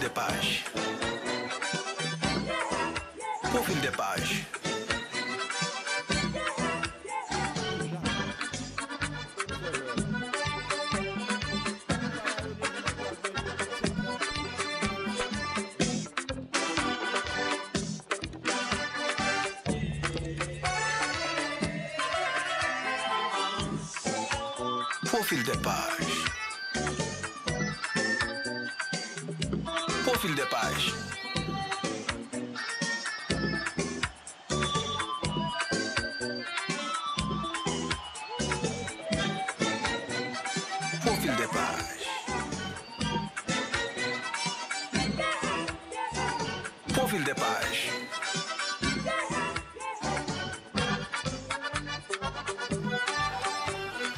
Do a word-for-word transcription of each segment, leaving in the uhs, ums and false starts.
des pages. Profil des pages. Profil des pages. Profil des pages. Profil des pages. Profil des pages.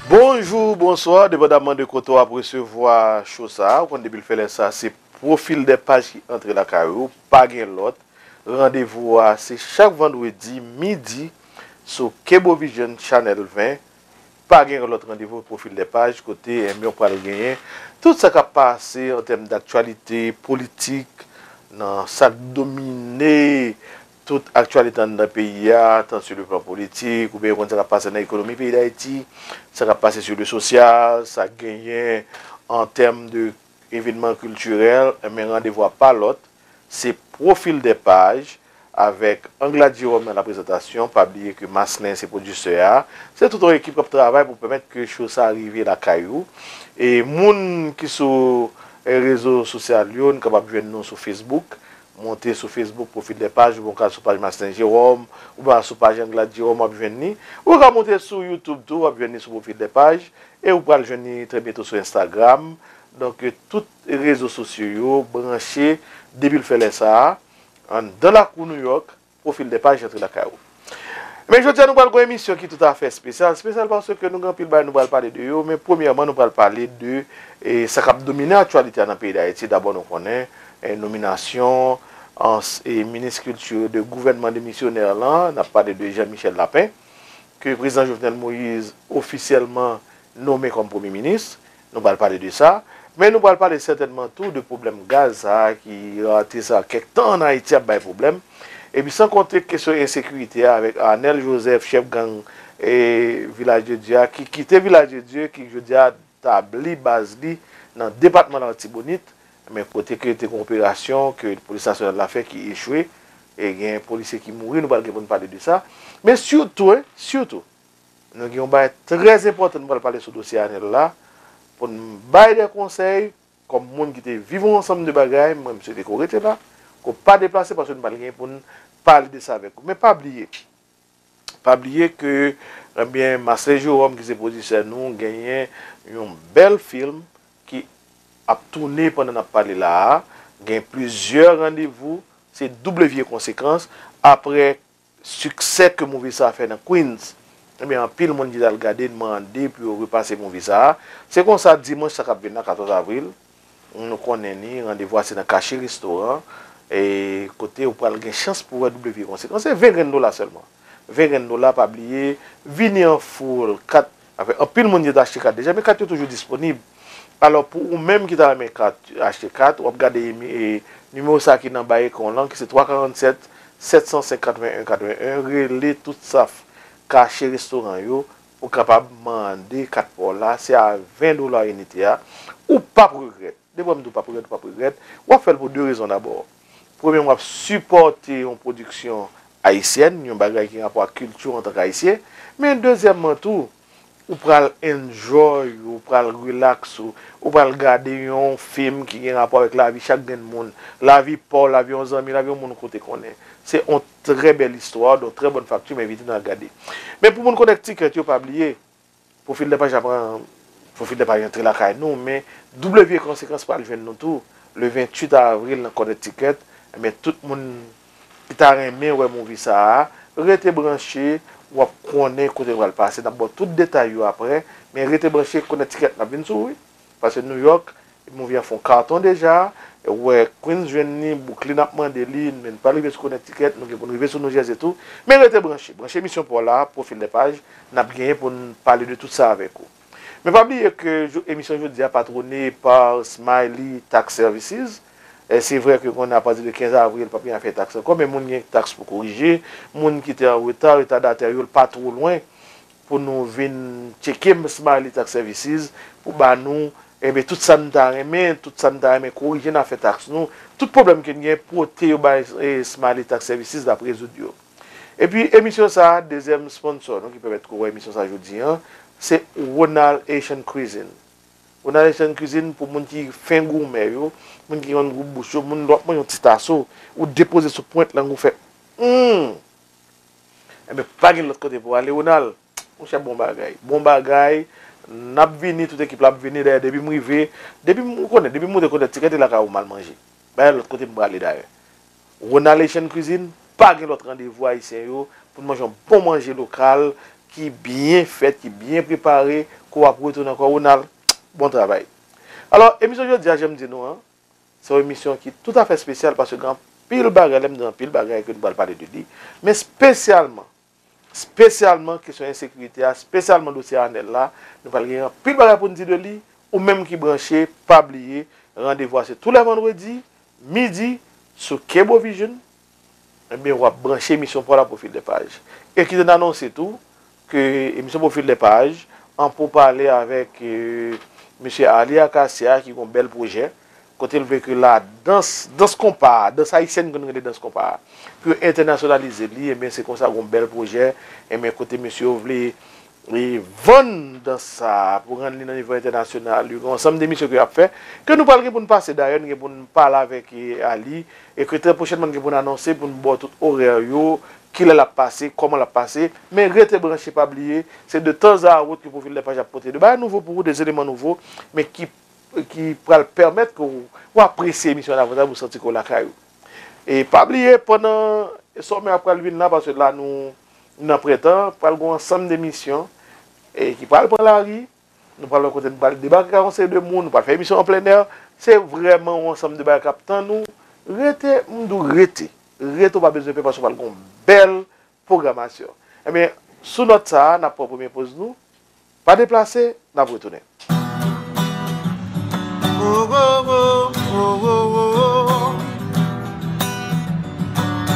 Bonjou, bonswa, depandaman de kote w ap resevwa cho sa a. Ou konn depi l fè lè sa, se Profil des pages ki antre lakay ou, pa gen lòt. Randevou a, se chak vandredi midi sou Kebovision Channel ven. Pa gen lòt randevou, Profil des pages, kote, enben, w pral genyen tout sa k ap pase an tèm daktyalite politik, nan sa k domine tout aktyalite anndan peyi a, tan sou le plan politik, oubyen w konn sa k ap pase nan ekonomi peyi Dayiti, sa k ap pase sou le sosyal, sa k genyen an tèm de evenman kiltirèl, enben, randevou a pa lòt, se Profil des pages avèk Anglade Jérôme nan la prezantasyon. Pa bliye ke Maslin se pwodisè a. Se tout yon ekip k ap travay pou pèmèt ke cho sa rive lakay ou. E moun ki sou, e, rezo sosyal yo, nou kapab jwenn nou sou Facebook. Monte sou Facebook, Profil des pages, oubyen w ka al sou paj Maslin Jérôme, oubyen w al sou paj Anglade Jérôme, w ap jwenn li. Ou ka monte sou YouTube tou, w ap jwenn li sou Profil des pages. E ou pral jwenn li trè byento sou Instagram. Donk, tout rezo sosyo yo branche depi l fè lè sa a, anndan lakou New York, Profil des pages antre lakay ou. Men jodi a, nou pral gen yon emisyon ki toutafè espesyal. Espesyal paske nou gen anpil bagay nou pral pale de yo, men premyèman, nou pral pale de, e, sa k ap domine aktyalite a nan peyi Dayiti. Dabò, nou konnen, e, nominasyon, ans-, e, minis kilti de gouvènman demisyonè lan, n ap pale de Jean Michel Lapin, ke prezidan Jovenel Moïse ofisyèlman nonmen kòm premye minis. Nou pral pale de sa. Men nou pral pale sètènman tou de pwoblèm gaz sa a ki rate sa kèk tan ann Ayiti ap bay pwoblèm. Epi san konte kesyon ensekirite a avèk Arnel Joseph, chèf gang, e, Vilaj de Dye a, ki kite Vilaj de Dye, ki jodi a tabli baz li nan depatman Latibonit, men kote ke te gen operasyon ke polis nasyonal la fè ki echwe, e gen polisye ki mouri, nou pral gen pou n pale de sa. Men sitou, en, sitou, nou gen yon bagay trè enpòtan nou pral pale sou dosye Arnel la, pou n bay de konsèy, kòm moun ki te viv yon ansanm de bagay, mwen, m swete ke w rete la, ke w pa deplase, paske nou pral gen pou n pale de sa avèk ou. Men pa bliye, pa bliye ke, ebyen, Marcel Jérôme, ki se pwodisè nou, genyen yon bèl fim ki ap tounen pandan n ap pale la a. Gen plizyè randevou, se Double Vie Konsekans. Apre siksè ke movie sa a fè nan Queens, ebyen, anpil moun ki t al gade l mande pou yo repase movie sa a. Se konsa, dimanch sa k ap vin la, katòz avril, nou konnen ni, randevou a se nan Caché Restaurant, e kote ou pral gen chans pou wè Double Vie Konsekans. Se ven grenn dola sèlman. Ven grenn dola, pa bliye, vini an foul. Kat, anfen, anpil moun ki te achte kat deja, men kat yo toujou disponib. Alò, pou ou menm ki ta renmen kat, achte kat, w ap gade emi-, e, nimewo sa ki nan ba ekran w lan, ki se twa karannsèt, sèt san senk, katreven en, katreven en, rele tout staf Caché Restaurant yo, ou kapab mande kat pa w la, se a ven dola inite a, ou p ap regrèt. Depi w di w p ap regrèt, ou p ap regrèt, w ap fè l pou de rezon dabò. Premyèman, w ap sipòte yon pwodiksyon ayisyèn, yon bagay ki gen rapò ak kilti w antanke ayisyen, men dezyèmman tou, ou pral enjoy, ou pral relax ou, ou pral gade yon fim ki gen rapò avèk lavi chak grenn moun, lavi pa w, lavi yon zanmi, lavi yon moun ou te konnen. Se yon trè bèl istwa, de trè bòn fakti, m envite nou al gade. Men pou moun Connecticut yo, pa bliye, Profil des pages la pran, Profil des pages antre lakay nou, men Double Vie Konsekans pral jwenn nou tou, le venntuit avril nan Connecticut. Ebyen, tout moun ki ta renmen wè movie sa a, rete branche, w ap konnen kote l pral pase. N ap ba w tout detay yo apre, men rete branche, Connecticut, n ap vin sou ou, wi. Paske New York, movie an fè yon katon deja, ou wè Queens jwenn li, Brooklyn ap mande li, men n pral rive sou Connecticut, nou gen pou n rive sou New Jersey tou. Men rete branche, branche emisyon pa w la, Profil des pages, n ap genyen pou n pale de tout sa avèk ou. Men pa bliye ke jo-, emisyon jodi a patwone pa Smiley Tax Services. E se vre ke kounye a, apati de kenz avril, p ap gen afè taks ankò, men moun gen taks pou korije, moun ki te an reta, retadatè yo, l pa two lwen pou nou vin tcheke Smiley Tax Services pou ba nou, enben, tout sa n ta renmen, tout sa n ta renmen korije nan afè taks nou, tout pwoblèm ke n gen, pote yo bay, e, Smiley Tax Services l ap rezoud yo. Epi emisyon sa a, dezyèm sponsor nou ki pèmèt ke w wè emisyon sa a jodi a, se Ronald Haitian Cuisine. Ronald Haitian Cuisine pou moun ki fen goumè yo, moun ki konn gou bouch yo, moun lè w ap manje yon ti taso, ou depoze sou pwent lang ou fè, hmm! Enben, pa gen lòt kote pou w ale, Ronald. Monchè, bon bagay. Bon bagay. N ap vini, tout ekip la ap vini. Dayè, depi m rive, depi m, ou konnen, depi m moute kote ti kay te lakay ou m al manje. Pa gen lòt kote m prale dayè. Ronald Haitian Cuisine, pa gen lòt randevou ayisyen yo pou n manje yon bon manje lokal ki byen fèt, ki byen prepare, ke w ap retounen ankò. Ronald, bon travay. Alò, emisyon jodi a, jan m di nou an, se yon emisyon ki toutafè espesyal paske gen anpil bagay, lè m di anpil bagay ke nou pral pale de li, men espesyalman, espesyalman kesyon ensekirite a, espesyalman dosye Anèl la, nou pral gen anpil bagay pou n di de li. Ou menm ki branche, pa bliye, randevou a se tou lè vandredi, midi, sou Cable Vision. Ebyen, w ap branche emisyon pa w la, Profil de Paj. E kite n anonse tou ke emisyon Profil de Paj an pou pale avèk, e, mesye Ali Acacia ki gen yon bèl pwojè, kote l vle ke la dans, dans konpa a, dans ayisyèn ke nou rele dans konpa a, pou yo entènasyonalize li, ebyen, se konsa gen yon bèl pwojè, ebyen, kote mesye yo vle, e, vann dans sa a, pou rann li nan nivo entènasyonal. Yo gen yon ansanm de emisyon ke y ap fè, ke nou pral gen pou n pase dayè, nou gen pou n pale avèk, e, Ali, e ke trè pwochènman, nou gen pou n anonse, pou n ba w tout orè yo, kilè l ap pase, kòman l ap pase. Men rete branche, pa bliye, se de tan a wot ke Profil de Paj ap pote de bagay nouvo pou ou, de eleman nouvo, men ki ki pral pèmèt ke w, w apresye emisyon an davantaj, ou santi ke w lakay ou. E pa bliye, pandan somè a pral vin la, paske la nou, nou nan prentan, pral gen yon ansanm de emisyon, e ki pral pran lari, nou pral wè kote nou pral debake ak yon seri de moun, nou pral fè emisyon an plennè, se vrèman yon ansanm de bagay k ap tann ou. Rete, m di w rete, rete, ou pa bezwen pè paske w pral gen yon bèl pwogramasyon. Ebyen, sou nòt sa a, n ap pran premye poz nou. Pa deplase, n ap retounen. Oh, oh, oh, oh, oh, oh.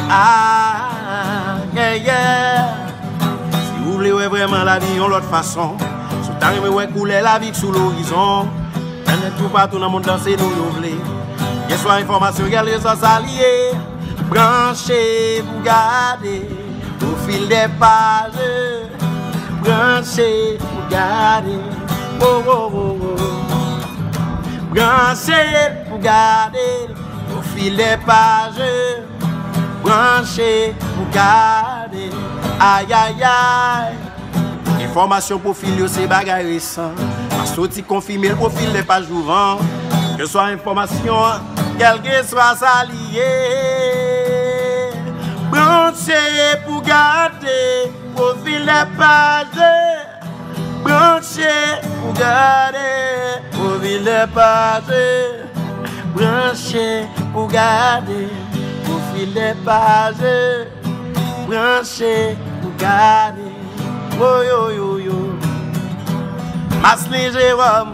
Ah, yeah, yeah. Si ou vle wè vrèman lavi yon lòt fason, si w ta renmen wè koulè lavi k sou lorizon, Entènèt toupatou nan mond lan se nou yo vle. Kèlkeswa enfòmasyon, kèlkeswa sa l ye, branche pou gade Profil de Paj. Branche pou gade. Oh, oh, oh, oh. Branche pou gade Profil de Paj. Branche pou gade. Ayayay. Enfòmasyon, pwofil yo se bagay resan. Mastro T konfime l, Profil de Paj douvan. Keswa enfòmasyon an, kèlkeswa sa li ye. Branche pou gade Profil de Paj. Branche pou gade Profil de Paj. Branche pou gade Profil de Paj. Branche pou gade. Wo, yo, yo, yo. Maslin Jewòm,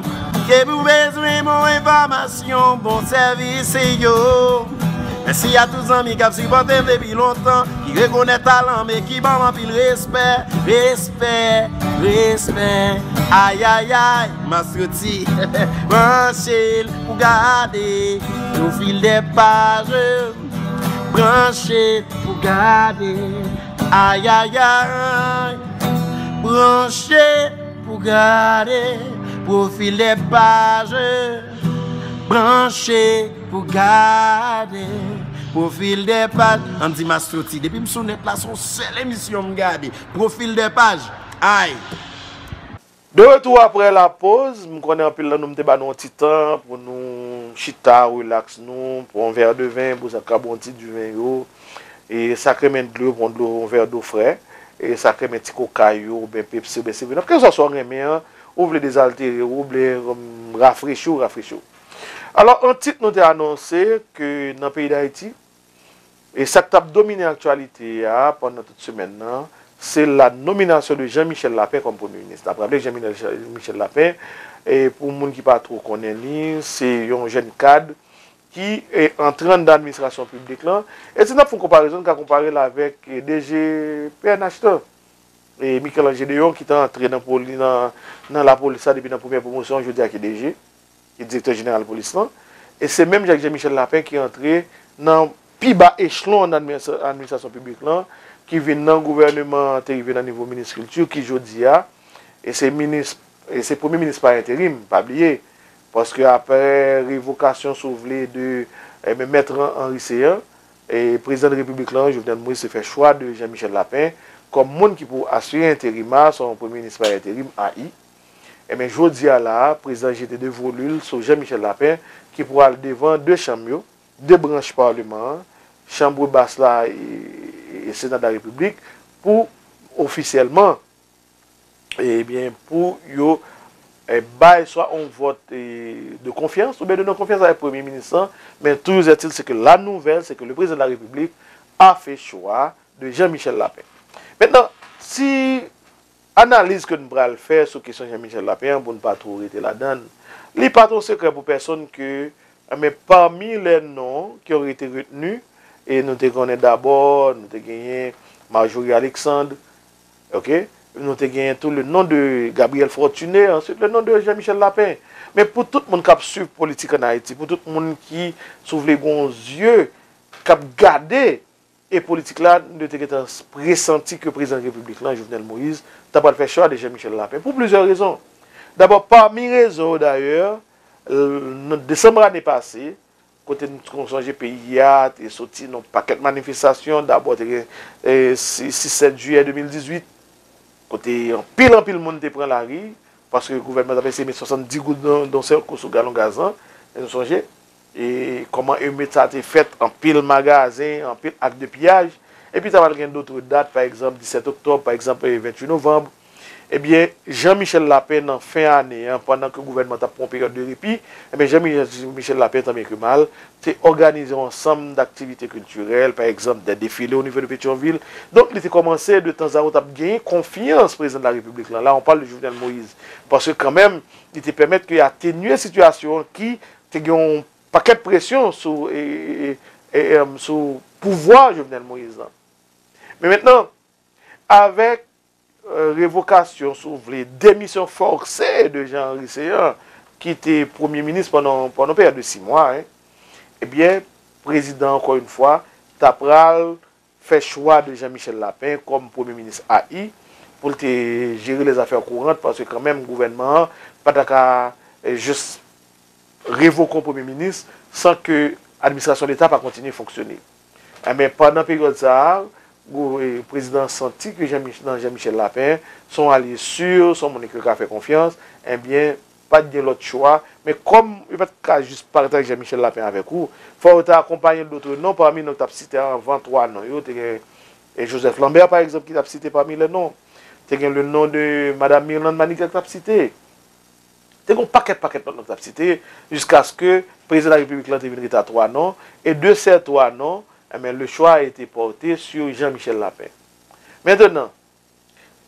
depi w bezwen bon enfòmasyon, bon sèvis, se yo. Mèsi a tout zanmi k ap sipòte m depi lontan, ki rekonèt talan m e ki ban m anpil respè, respè, respè. Ayayay, Mastro T, branche l pou gade Profil de Paj. Branche pou gade. Ayayay. Branche pou gade Profil de Paj. Branche pou gade Profil de Paj. Ann di Mastro T, depi m sou nèt la, se yon sèl emisyon m gade, Profil de Paj. Ay! De retour après la pause, m konnen anpil nan nou m te ba nou yon ti tan pou nou chita, relax nou, pran yon vè de ven, pou sa k ap bon ti diven yo. E sa k renmen dlo, pran dlo, yon vè dlo frè. E sa k renmen ti koka yo, oubyen Pepsi, oubyen Seven Up. Kèlkeswa sa w renmen an, ou vle dezaltere w, ou vle, um, rafrechi w, rafrechi w. Alò, an tit nou te anonse ke nan peyi Dayiti, e sa k t ap domine aktyalite a pandan tout semèn nan, se la nominasyon de Jean Michel Lapin kòm premye minis. N ap raple Jean Michel, Michel Lapin, e pou moun ki pa two konnen li, se yon jèn kad ki e, antre anndan administrasyon piblik lan. E si n ap fè yon konparezon, n ka konpare l avèk e, D G P N H lan. E Michel-Ange Deyon ki te antre nan, poli, nan, nan lapolis la depi nan premyè pwomosyon, jodi a ki D G, ki direktè jeneral polis lan. E se menm jan ak Jean Michel Lapin ki antre nan pi ba echelon nan administra- administrasyon piblik lan, ki vin nan gouvèneman, te rive nan nivo minis kilti, ki jodi a, e se minis, e se premye minis pa enterim, pa bliye, paske apre revokasyon, si w vle, de e, men, mèt Henri Céant, e prezidan de repiblik lan, Jovenel Moïse, te fè chwa de Jean Michel Lapin kòm moun ki pou asire enterim a, se yon premye minis pa enterim, A I. Ebyen, jodi a la a, prezidan jete de voli l sou Jean Michel Lapin, ki pou al devan de chanm yo, de branch palman an, chanm bas la e, e Sena de la Repiblik, pou ofisyèlman, ebyen, pou yo e, bay swa yon vòt e, de konfyans oubyen de non konfyans avèk premye minis lan, men toujours est-il, c'est que la nouvelle, c'est que le président de la République a fait choix de Jean Michel Lapin. Mentnan, si analiz ke n pral fè sou kesyon Jean Michel Lapin an, pou n pa twò rete ladan l, li pa twò sekrè pou pèsonn ke, men, parmi les noms qui ont été retenus, e nou te konnen dabò, nou te genyen Marjorie Alexandre, ok, nou te genyen tou le nom de Gabriel Fortuné, ensuite le nom de Jean Michel Lapin. Men pou tout moun k ap swiv politik ann Ayiti, pou tout moun ki, si w vle, gen yon zye k ap gade e politik la, nou te gentan presanti ke prezidan repiblik lan, Jovenel Moïse, ta pral fè chwa de Jean Michel Lapin pou plizyè rezon. Dabò, pami rezon yo dayè, nan desanm ane pase, kote n sonje peyi a te soti nan yon pakèt manifestasyon, dabò te gen e, sis, sèt jiyè de mil dizuit, kote anpil, anpil moun te pran lari, paske gouvènman t ap eseye met swasanndis goud nan, nan sèl kou sou galon gaz lan, e nou sonje, e kòman emet sa te fèt, anpil magazen, anpil ak de piyaj, epi ta pral gen dòt dat, pa egzanp, disèt oktòb, pa egzanp, e, venntuit novanm. Ebyen, Jean Michel Lapin, nan fen ane an, pandan ke gouvènman t ap pran yon peryòd de repi, ebyen, Jean Michel Lapin, tanbyen ke mal, te òganize yon ansanm daktivite kiltirèl, pa egzanp, de defile o nivo de Petyonvil. Donk, li te kòmanse, de tanzantan, t ap genyen konfyans prezidan de la repiblik lan. La, on parle de Jovenel Moïse. Paske, kanmenm, li te pèmèt ke atenye sitiyasyon an ki te gen yon pakèt presyon sou, e, e, e, e, sou pouvwa Jovenel Moïse lan. Men mentnan, avèk e, revokasyon, si w vle, demisyon fòse de Jean Henry Céant, ki te premye minis pandan, pandan yon peryòd de sis mwa, en, ebyen, prezidan, ankò yon fwa, ta pral fè chwa de Jean Michel Lapin kòm premye minis A I pou l te jere lèzafè kourant, paske kanmenm gouvènman an pa ta ka, e, jis revoke yon premye minis san ke administrasyon leta pa kontinye fonksyone. Enben, pandan peryòd sa a, gou- e, prezidan an santi ke Jean Mich- nan Jean Michel Lapin se yon alye si, se yon moun ke l ka fè konfyans, enben, pa t gen lòt chwa. Men kòm yo pa t ka jis pataje Jean Michel Lapin avèk ou, fò yo ta akonpaye l dòt non, pami non k t ap site anvan twa non yo, te gen e, Joseph Lambert, pa egzanp, ki t ap site pami lè non. Te gen le non de madam Mirlande Manigat k t ap site. Te gen yon pakèt, pakèt lòt non k t ap site, jiskaske prezidan de la repiblik lan te vin rete a twa non, e de ces trois noms, enben, le choix a été porté sur Jean Michel Lapin. Mentnan,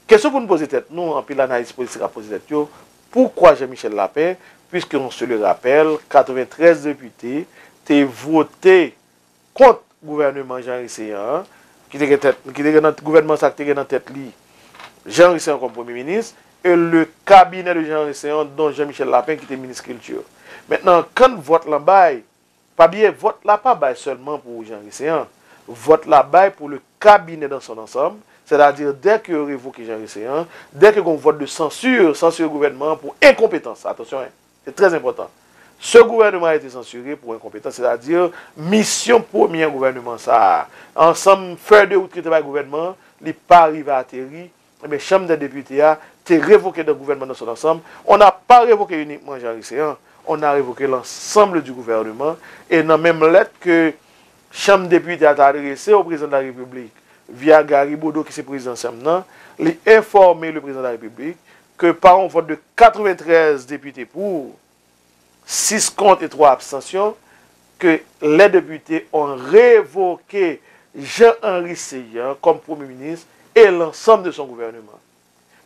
kesyon pou n poze tèt nou, anpil analis politik ap poze tèt yo, poukwa Jean Michel Lapin, puiske on se le rappelle, katreventrèz depite te vote kont gouvèneman Jean Henry Céant an, ki te gen tèt, ki te gen nan, gouvènman sa ki te gen nan tèt li Jean Henry Céant kòm premye minis, e le cabinet de Jean Henry Céant, dont Jean Michel Lapin ki te minis kilti. Mentnan, kan vòt lan bay, pa bliye, vòt la pa bay sèlman pou Jean Henry Céant. Vòt la bay pou le cabinet dans son ensemble, sètadi dè ke yo revoke Jean Henry Céant, dè ke gen yon vòt de sansir, sansir gouvènman an pou enkonpetans. Atansyon, en. Se trè enpòtan. Ce gouvernement a été censuré pour incompétence, sètadi misyon premyè gouvèneman sa a, ansanm fè de wout ki te bay gouvènman an, li pa rive ateri, ebyen, Chanm dè Depite a te revoke dans gouvènman dans son ensemble. On n'a pas révoqué uniquement Jean Henry Céant, on a révoqué l'ensemble du gouvernement. E nan menm lèt ke Chanm Depite a te adrese o prezidan de la Repiblik via Gary Bodeau, ki se prezidan Chanm nan, li enfòme le prezidan de la Repiblik ke pa yon vòt de katreventrèz depite pou, sis kont e twa abstansyon, ke les députés ont révoqué Jean Henry Céant comme Premier ministre et l'ensemble de son gouvernement.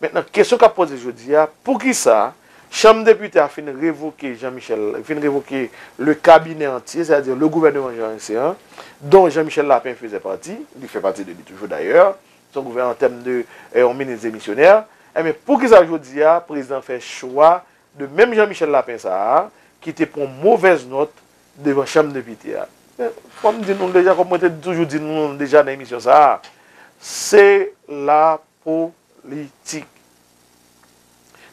Mentnan, kesyon k ap poze jodi a, poukisa Chanm Depite a fin revoke Jean Michel, fin revoke le cabinet entier, c'est-à-dire le gouvernement Jean René Ceant, dont Jean Michel Lapin faisait partie, li fè pati de li toujou dayè, se yon gouvènman an tèm de yon minis demisyonè. Ebyen, poukisa jodi a, prezidan fè chwa de menm Jean Michel Lapin sa a, ki te pran movèz nòt devan Chanm Depite a? Men, kòm di nou deja, kòm mwen te toujou di nou deja nan emisyon sa a, se la politik.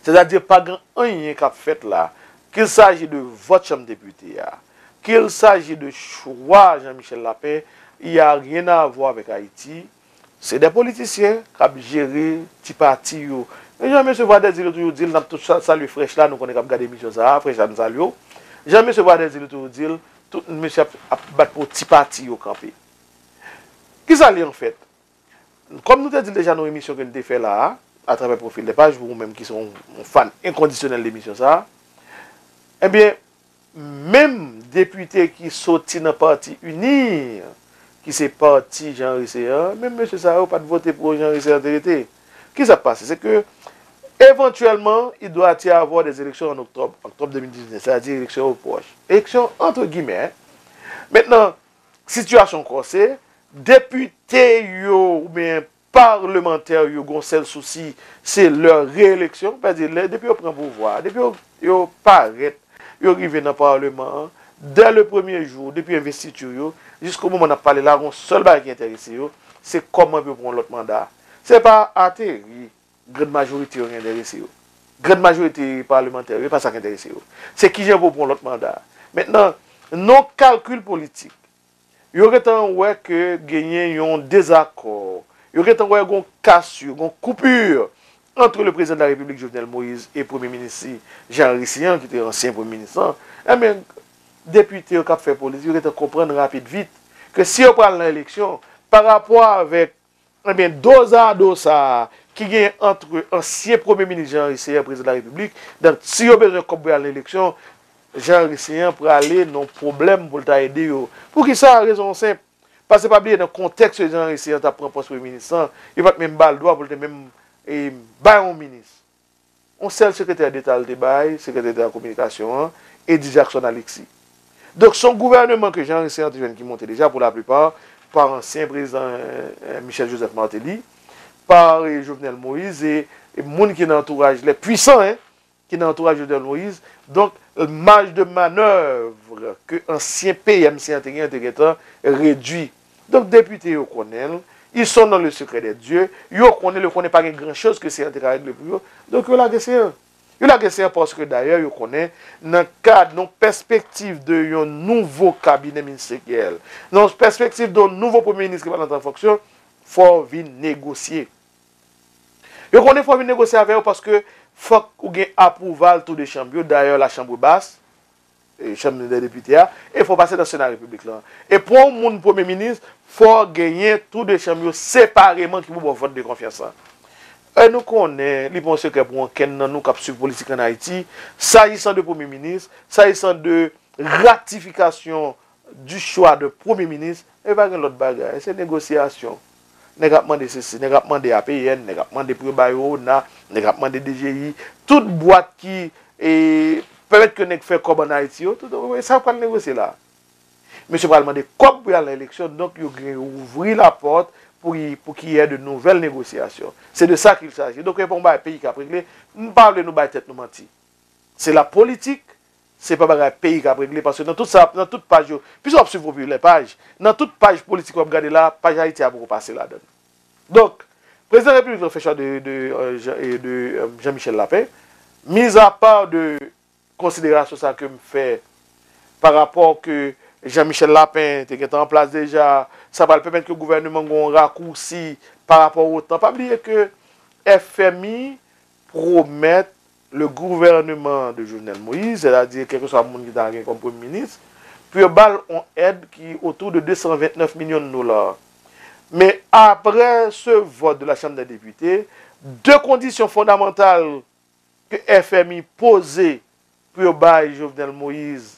Sètadi, pa gen anyen k ap fèt la, qu'il s'agit de vòt Chanm Depite a, qu'il s'agit de chwa Jean Michel Lapin, il y a rien à voir avec Haïti. Se de politisyen k ap jere ti pati yo. Men jan mesye Vwadèzilo toujou di l, n ap tou sa- salye Frèch la, nou konnen k ap gade emisyon sa a, Frèch la, n salye w. Jan mesye Vwadèzilo toujou di l, tout mesye ap, ap bat pou ti pati yo kanpe. Kisa l ye anfèt? Kòm nou te di l deja nan yon emisyon ke n te fè la a, atravè Profil de Paj, pou ou menm ki se yon, yon fan enkondisyonèl de emisyon sa a, ebyen, menm depite ki soti nan pati UNIR, ki se pati Jean René Ceant, menm mesye sa yo pa t vote pou Jean René Ceant te rete. Kisa k pase? Se ke, evantyèlman, il doit y avoir des élections en octobre, octobre deux mille dix-neuf, c'est-à-dire élection yo pwòch. Élection entre guillemets, hein. Mentnan, sitiyasyon kò se, depite yo oubyen palmantè yo gen yon sèl sousi, se lè reyeleksyon. Vle di, lè, depi yo pran pouvwa a, depi yo, yo parèt, yo rive nan palman an, dès le premier jour, depi envestiti yo, jisko moman n ap pale la, gen yon sèl bagay ki enterese yo, se kòman pou yo pran yon lòt manda. Se pa ateri, grann majorite yo ki enterese yo. Grann majorite palmantè yo, e pa sa ki enterese yo. Se kijan pou yo pran yon lòt manda. Mentnan, nan kalkil politik, yo gentan wè ke genyen yon dezakò. Yo gentan wè gon kasur, gon coupure entre le président de la République Jovenel Moïse e premye minis li Jean René Ceant, ki te ansyen premye minis lan. Ebyen, depite yo k ap fè politik, yo gentan konprann rapid vit ke si yo pral nan eleksyon, pa rapò avèk Ebyen, dozado sa a ki gen ant ansyen premye minis Jean René Ceant e prezidan de la repiblik, donk, si yo bezwen kòb pou y al nan eleksyon, Jean René Ceant prale nan pwoblèm pou l ta ede yo. Poukisa? Rezon an senp. Paske pa bliye, nan kontèks ke Jean René Ceant t ap pran pòs premye minis lan, yo pa t menm ba l dwa pou l te menm, e, bay yon minis. Yon sèl sekretè deta l te bay, sekretè deta kominikasyon an, Eddy Jackson Alexis. Donk, se yon gouvèneman ke Jean René Ceant te jwenn ki monte deja, pou laplipa, pa ansyen prezidan, eh, Michel Joseph Martelly, pa, eh, Jovenel Moïse, e, e moun ki nan antouraj, les puissants, hein, ki nan antouraj Jovenel Moïse. Donk, maj de manèv ke ansyen P M Ceant te genyen te gentan redui. Donk, depite yo konnen l, ils sont dans le secret des dieux, yo konnen l, yo konnen pa gen gran choz ke Ceant te ka regle pou yo. Donk, yo lage Ceant. Yo lage Ceant paske dayè yo konnen, nan kad, nan pèspektiv de yon nouvo kabinè ministeryèl, nan pèspektiv de yon nouvo premye minis ki pral antre an fonksyon, fò w vin negosye. Yo konnen fò w vin negosye avè yo paske fòk ou gen apwouval tou de chanm yo, dayè la chambre basse, e, chanm dè depite a, e fò w pase nan Sena Repiblik lan. E pou yon moun premye minis, fò w genyen tou de chanm yo separeman ki pou ba w vòt de konfyans lan. E nou konnen, li pa yon sekrè pou ankenn nan nou k ap swiv politik ann Ayiti, sajisan de premye minis, sajisan de ratifikasyon du choix de premye minis, e pa gen lòt bagay, se negosyasyon. Nèg ap mande sesi, nèg ap mande A P N, nèg ap mande pou yo ba yo ona, nèg ap mande D G I, tout bwat ki, e, pèmèt ke nèg fè kòb ann Ayiti yo, tout, e sa yo pral negosye la. Mesye pral mande kòb pou y al nan eleksyon, donk yo gen ouvri lapòt pou y, pou qu'il y ait de nouvelles négociations. C'est de ça qu'il s'agit. Donk, e pa yon bagay peyi k ap regle, m pa vle nou bay tèt nou manti. Se la politik, se pa bagay peyi k ap regle, paske nan tout sa, nan tout paj yo, piske w ap swiv Popilè Paj, nan tout paj politik w ap gade la, paj Ayiti a poko pase ladan l. Donk, prezidan repiblik lan fè chwa de, de, euh, Jean, e de, euh, Jean Michel Lapin, mizapa de konsiderasyon sa ke m fè pa rapò ke Jean Michel Lapin te gentan an plas deja, sa pral pèmèt ke gouvèneman gen yon rakousi pa rapò o tan. Pa bliye ke F M I pwomèt le gouvernement de Jovenel Moïse, sètadi kèlkeswa moun ki ta gen kòm premye minis, pou yo ba l yon èd ki otou de de san vennèf milyon dola. Men apre ce vote de la Chambre des députés, de kondisyon fondamantal ke F M I poze pou yo bay Jovenel Moïse,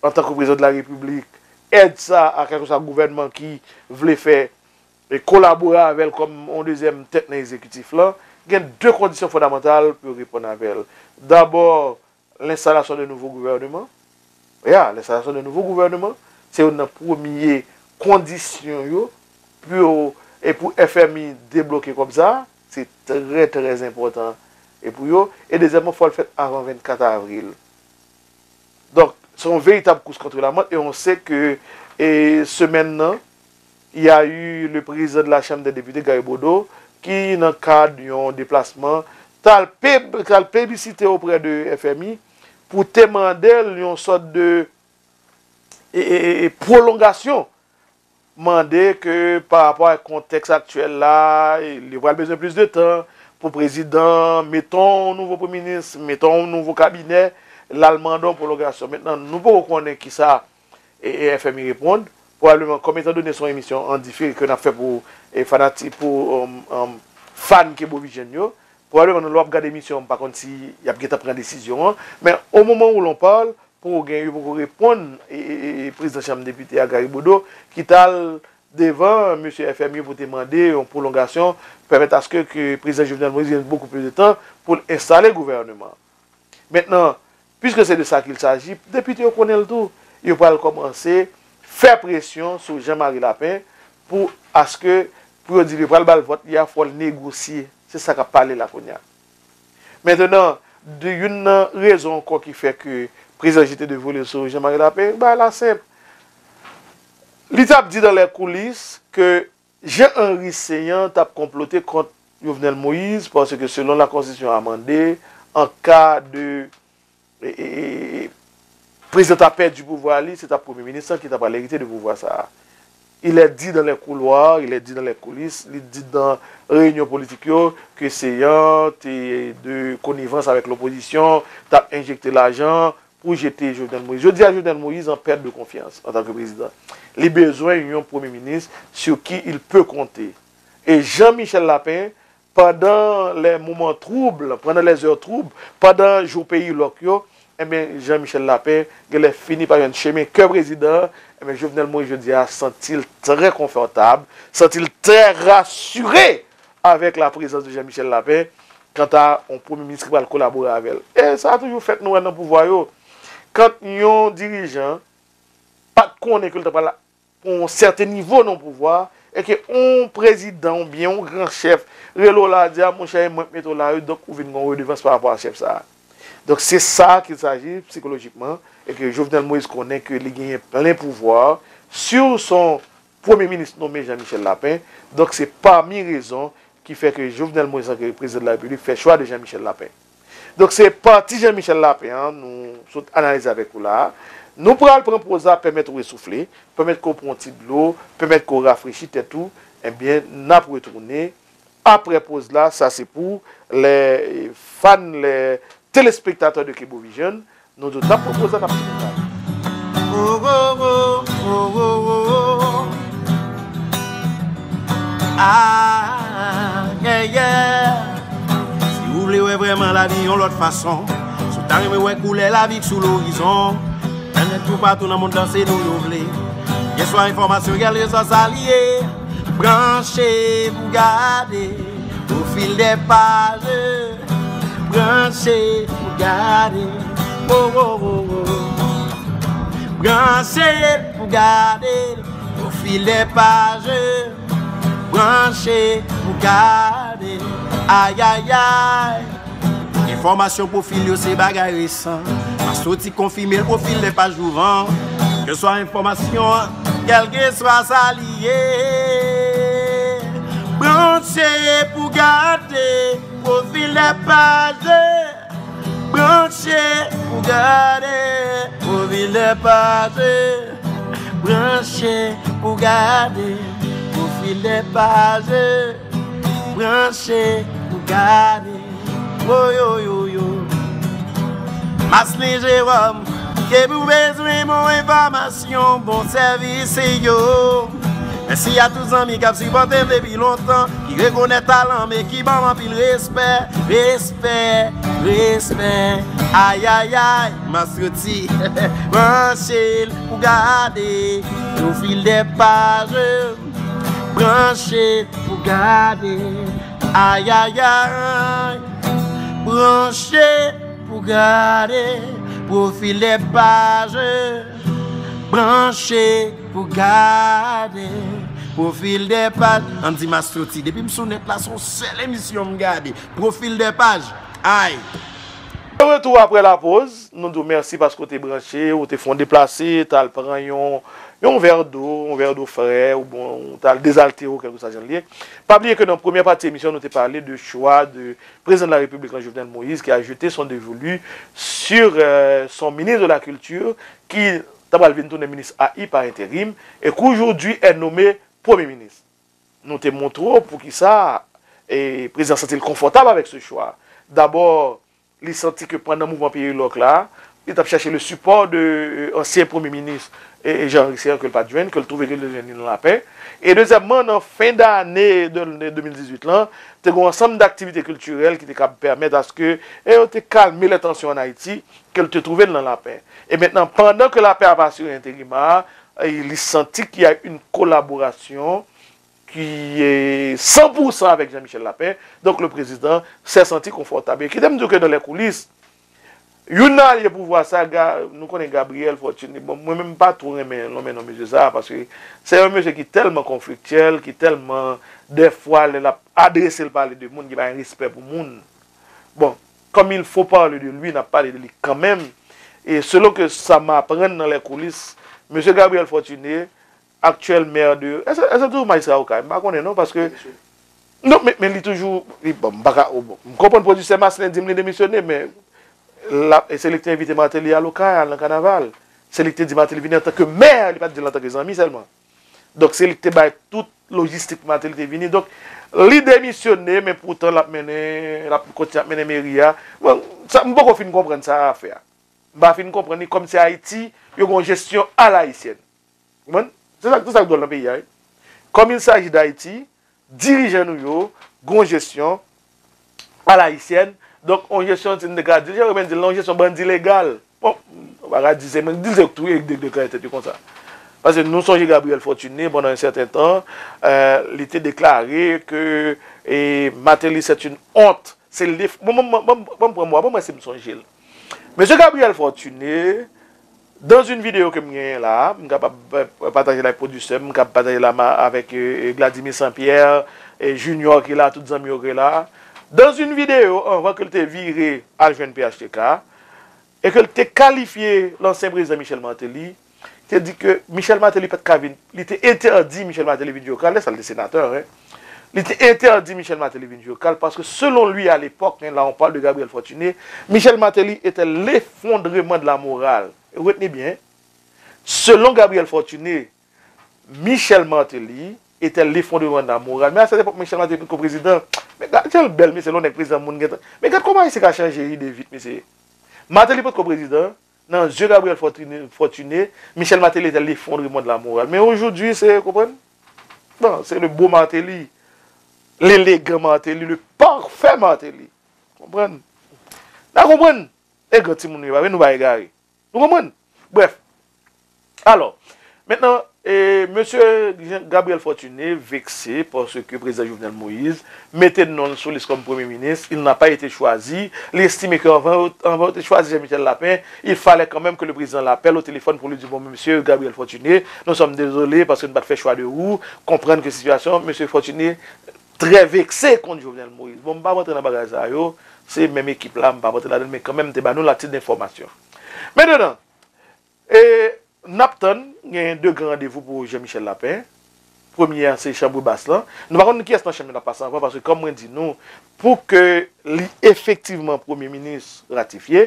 antanke prezidan de la repiblik, èd sa a kèlkeswa gouvènman ki vle fè e kolabore avè l kòm yon dezyèm tèt nan egzekitif lan, gen de kondisyon fondamantal pou yo reponn avè l. Dabò, l'installation de nouveaux gouvernements. Ya, l'installation de nouveaux gouvernements, se youn nan premye kondisyon yo pou, e pou F M I debloke kòb sa, se trè, trè enpòtan e pou yo. E dezyèmman, fò l fèt avan vennkat avril. Donk, se yon veritab kous kont la mont e on sait que e semèn nan, il y a eu le président de la Chambre des députés, Gary Bodeau, ki nan kad yon deplasman, t al peb-, t al plebisite auprès de F M I pou te mande l yon sòt de e, e, e, e, pwolongasyon. Mande ke pa rapò ak kontèks aktyèl la, e, li pral bezwen plis de tan pou prezidan, meton yon nouvo premye minis, meton yon nouvo kabinè, l al mande yon pwolongasyon. Mentnan, nou poko konnen kisa e, e F M I reponn. Pwobableman, kòm etan done se yon emisyon an difere ke n ap fè pou e, fanati, pou um, um, fan Kebovision yo, pwobableman nan lè w ap gade emisyon an, m pa konn si y ap gentan pran desizyon an. Men o moman où l'on parle, poko gen, yo poko reponn e, e, e, e prezidan chanm depite a, Gary Bodeau, ki t al devan mesye F M I pou te mande yon pwolongasyon, pèmèt aske ke prezidan Jovenel Moïse gen bokou plis de tan pou l enstale gouvèneman. Mentnan, puiske se de sa qu'il s'agit, depite yo konnen l tou, yo pral kòmanse fè presyon sou Jean Marie Lapin pou aske, pou yo di l yo pral ba l vòt li a, fò l negosye. Se sa k ap pale la kounye a. Mentnan, de youn nan rezon ankò ki fè ke prezidan jete de vole sou Jean Marie Lapin, bagay la senp. Li t ap di dans les coulisses ke Jean Henry Céant t ap konplote kont Jovenel Moïse, paske selon la konstitisyon amande, an ka de e, e, e, prezidan ta pèdi pouvwa li, se ta premye minis lan ki ta pral erite de pouvwa sa a. Il est dit dans les couloirs, il est dit dans les coulisses, li di nan reyinyon politik yo ke Céant te de connivence avec l'opposition, t ap enjekte lajan pou jete Jovenel Moïse. Jodi a, Jovenel Moïse an pèt de konfyans antanke prezidan. Li bezwen yon premye minis sur qui il peut compter. E Jean Michel Lapin, pandan les moments troubles, pendant les heures troubles, pandan jou peyi lòk yo, ebyen, Jean Michel Lapin genlè fini pa jwenn chemen kè prezidan an, ebyen, Jovenel Moïse jodi a santi l trè konfòtab, santi l trè rasire avèk la prezans de Jean Michel Lapin, kanta yon premye minis ki pral kolabore avè l. E sa a toujou fèt, nou wè nan pouvwa yo. Kan yon dirijan pa t konnen ke l ta pral pran yon sèten nivo nan pouvwa, e ke yon prezidan oubyen yon gran chèf rele w la, di a, monchè, e mwen k mete w la wi, donk ou vin gen yon redevans pa rapò a chèf sa a. Donk se sa qu'il s'agit sikolojikman, e ke Jovenel Moïse konnen ke li genyen plen pouvwa sur son premye minis nonmen Jean Michel Lapin. Donk se pami rezon ki fè ke Jovenel Moïse antanke prezidan de la Repiblik fè chwa de Jean Michel Lapin. Donk se pati Jean Michel Lapin an nou sot analize avèk ou la a. Nou pral pran poz la, pèmèt ou resoufle, pèmèt ke w pran yon ti dlo, pèmèt ke w rafrechi tèt ou. Ebyen, n ap retounen apre poz la. Sa se pou les fans, les téléspectateurs de Kebovision. Nou di w n ap pran poz la, n ap tounen la. Oh, oh, oh, oh, oh, oh. Ah, yeah, yeah. Si ou vle wè vrèman lavi yon lòt fason, si w ta renmen wè koulè lavi k sou lorizon, planèt toupatou nan mond lan se nou yo vle. Kèlkeswa enfòmasyon, kèlkeswa sa l ye, branche pou gade. Au fil des pages, branche pou gade. Oh, oh, oh, oh. Branche pou gade. Au fil des pages, branche pou gade. Ay, ay, ay. Enfòmasyon pwofil yo se bagay resan. Pa soti konfime l pwofil lè pa jouvan. Kèlkeswa enfòmasyon an, kèlkeswa sa li ye. Branche pou gade pwofil lè paje. Branche pou gade pwofil lè paje. Branche pou gade pwofil lè paje. Branche pou gade. Wo, yo, yo, yo. Maslin Jeròm, ke pou bezwen bon enfòmasyon, bon sèvis se yo. Mèsi a tout zanmi k ap sipòte m depi lontan, ki rekonèt talan m e ki ban m anpil respè, respè, respè. Ay, ay, ay, Mastroti, branche l pou gade, au fil des pages. Branche pou gade. Ay, ay, ay. Branche pou Gade pwofil de paj, branche pou gade pwofil de paj. Andy Mastroti, depi m sou nèt la, se yon sèl emisyon m gade. Pwofil de paj. Ay! Retour après la pause. Nou di w mèsi paske w te branche, ou te fè yon deplase, t al pran yon, yon vè dlo, yon vè dlo fre, oubyen ou t al dezalte w, kèlkeswa jan l ye. Pa bliye ke nan premyè pati emisyon, nou te pale de chwa de prezidan de la Repiblik lan, Jovenel Moïse, ki a jete son dévolu sur, euh, son ministre de la Culture, ki ta pral vin tounen minis A I par intérim, et qui aujourd'hui est nommé Premye Minis. Nou te montre w poukisa, e, prezidan santi l konfòtab avèk se chwa. Dabò, li santi ke pandan mouvman Peyilòk la, li t ap chèche le support de, euh, ansyen premye minis, e, e Jean Henry Ceant, ke l pa t jwenn, ke l twouve ke l te jwenn li nan lapen. E dezyèmman, nan fen dane de, de de mil dizuit lan, te gen yon ansanm daktivite kiltirèl ki te kab pèmèt aske, e, yo te kalme lè tansyon ann Ayiti, ke l te twouve l nan lapen. E mentnan, pandan ke lapè ap asire enterimman, e, li santi qu'il y a une collaboration qui est cent pour cent avec Jean-Michel Lapin. Donc, le président s'est senti confortable. E kite m di w ke dans les coulisses, youn nan alye pouvwa sa, Ga-, nou konnen Gabriel Fortuné. Bon, mwen menm m pa twò renmen nonmen non mesye sa, paske se yon mesye ki tèlman konfliktyèl, ki tèlman, dèfwa, lè l ap adrese l pale de moun, ki pa gen respè pou moun. Bon, comme il faut parler de lui, n ap pale de li kanmenm. E selon ke sa m aprann dans les coulisses, mesye Gabriel Fortuné, aktyèl mè de, èske, èske toujou majistra Okay? M pa konnen non, paske, non, men, men li toujou, li, bon, m pa ka, oh, bon, m konprann pwodisè Maslin di m li demisyone, men l ap, e se li ki te envite Martelly al Okay, al nan kanaval. Se li ki te di Martelly vini antanke mè, li pa t di l antanke zanmi sèlman. Donk, se li ki te bay tout lojistik pou Martelly te vini. Donk, li demisyone, men poutan l ap mennen, l ap kontinye ap mennen meri a. Bon, sa, m poko fin konprann sa afè a. M pa fin konprann li, kòmsi Ayiti, yo gen yon jesyon alayisyèn. Ou konprann? Se sa, se sa k dwòl nan peyi a, wi. Comme il s'agit d'Haïti, dirijan nou yo, gen yon jesyon alayisyèn. Donk, yon jesyon, si n te ka di l, jan yo menm di l, yon jesyon bandi legal. Bon, ou pa ka di se mwen k di l, se yo k touye, k de-, deklare tèt yo konsa. Paske nou sonje Gabriel Fortuné, pandan yon sèten tan, euh, li te deklare ke, e, Martelly c'est une honte. Se lef-, bon, bon, bon, bon, bon, pran mo a, bon, mwen si m sonje l. Mesye Gabriel Fortuné, dans une vidéo ke m genyen la, m kapab, euh, pataje l ak pwodisè m, m kapab pataje l a ma-, avèk, euh, Gladimir Saint-Pierre, e Junior ki la, tout zanmi yo ki la. Dans une vidéo, anvan ke l te vire al jwenn P H T K, e ke l te kalifye lansyen prezidan Michel Martelly, te di ke Michel Martelly pa t ka vin, li te entèdi Michel Martelly vin Jokal, lè sa l te senatè, wi. Li te entèdi Michel Martelly vin Jokal paske selon li a lepòk, hein, là on parle de Gabriel Fortuné, Michel Martelly était l'effondrement de la morale. Retenez bien, selon Gabriel Fortuné, Michel Martelly était l'effondrement de la morale. Men a sèt epòk, Michel Martelly potko prezidan. Men gad jan l bèl, mesye, lè w nèk prezidan, moun gentan. Men gad kòman ayisyen ka chanje ide vit, mesye. Martelly potko prezidan. Nan zye Gabriel Fortuné, Fortuné, Michel Martelly était l'effondrement de la morale. Men aujourd'hui, se, konprann? Bon, c'est le beau Martelly, l'élégant Martelly, le parfait Martelly. Konprann? N a konprann? Elegan timoun nou ye, pa vre, nou pa egare. Nou konprann? Brèf. Alò, mentnan, e, mesye Jean, Gabriel Fortuné vekse paske prezidan Jovenel Moïse mete non l sou lis kòm premye minis, il n'a pas été choisi. Li estime ke anvan, anvan yo te chwazi Jean-Michel Lapin, il fallait quand même que le président l'appelle au téléphone pour lui dire, bon, monsieur Gabriel Fortuné, nous sommes désolés parce que nou pa t fè chwa de ou, konprann ke sitiyasyon, mesye Fortuné trè vekse kont Jovenel Moïse. Bon, m p ap rantre nan bagay sa yo, se menm ekip la, m p ap rantre ladan l, men kanmenm m te ba nou la ti enfòmasyon. Mentnan, e, n ap tann, gen de gran randevou pou Jean-Michel Lapin. Premye a, se chanm bas lan. Nou pa konn kiyès nan chanm yo n ap pase anvan, paske kòm mwen di nou, pou ke li efektivman premye minis ratifye,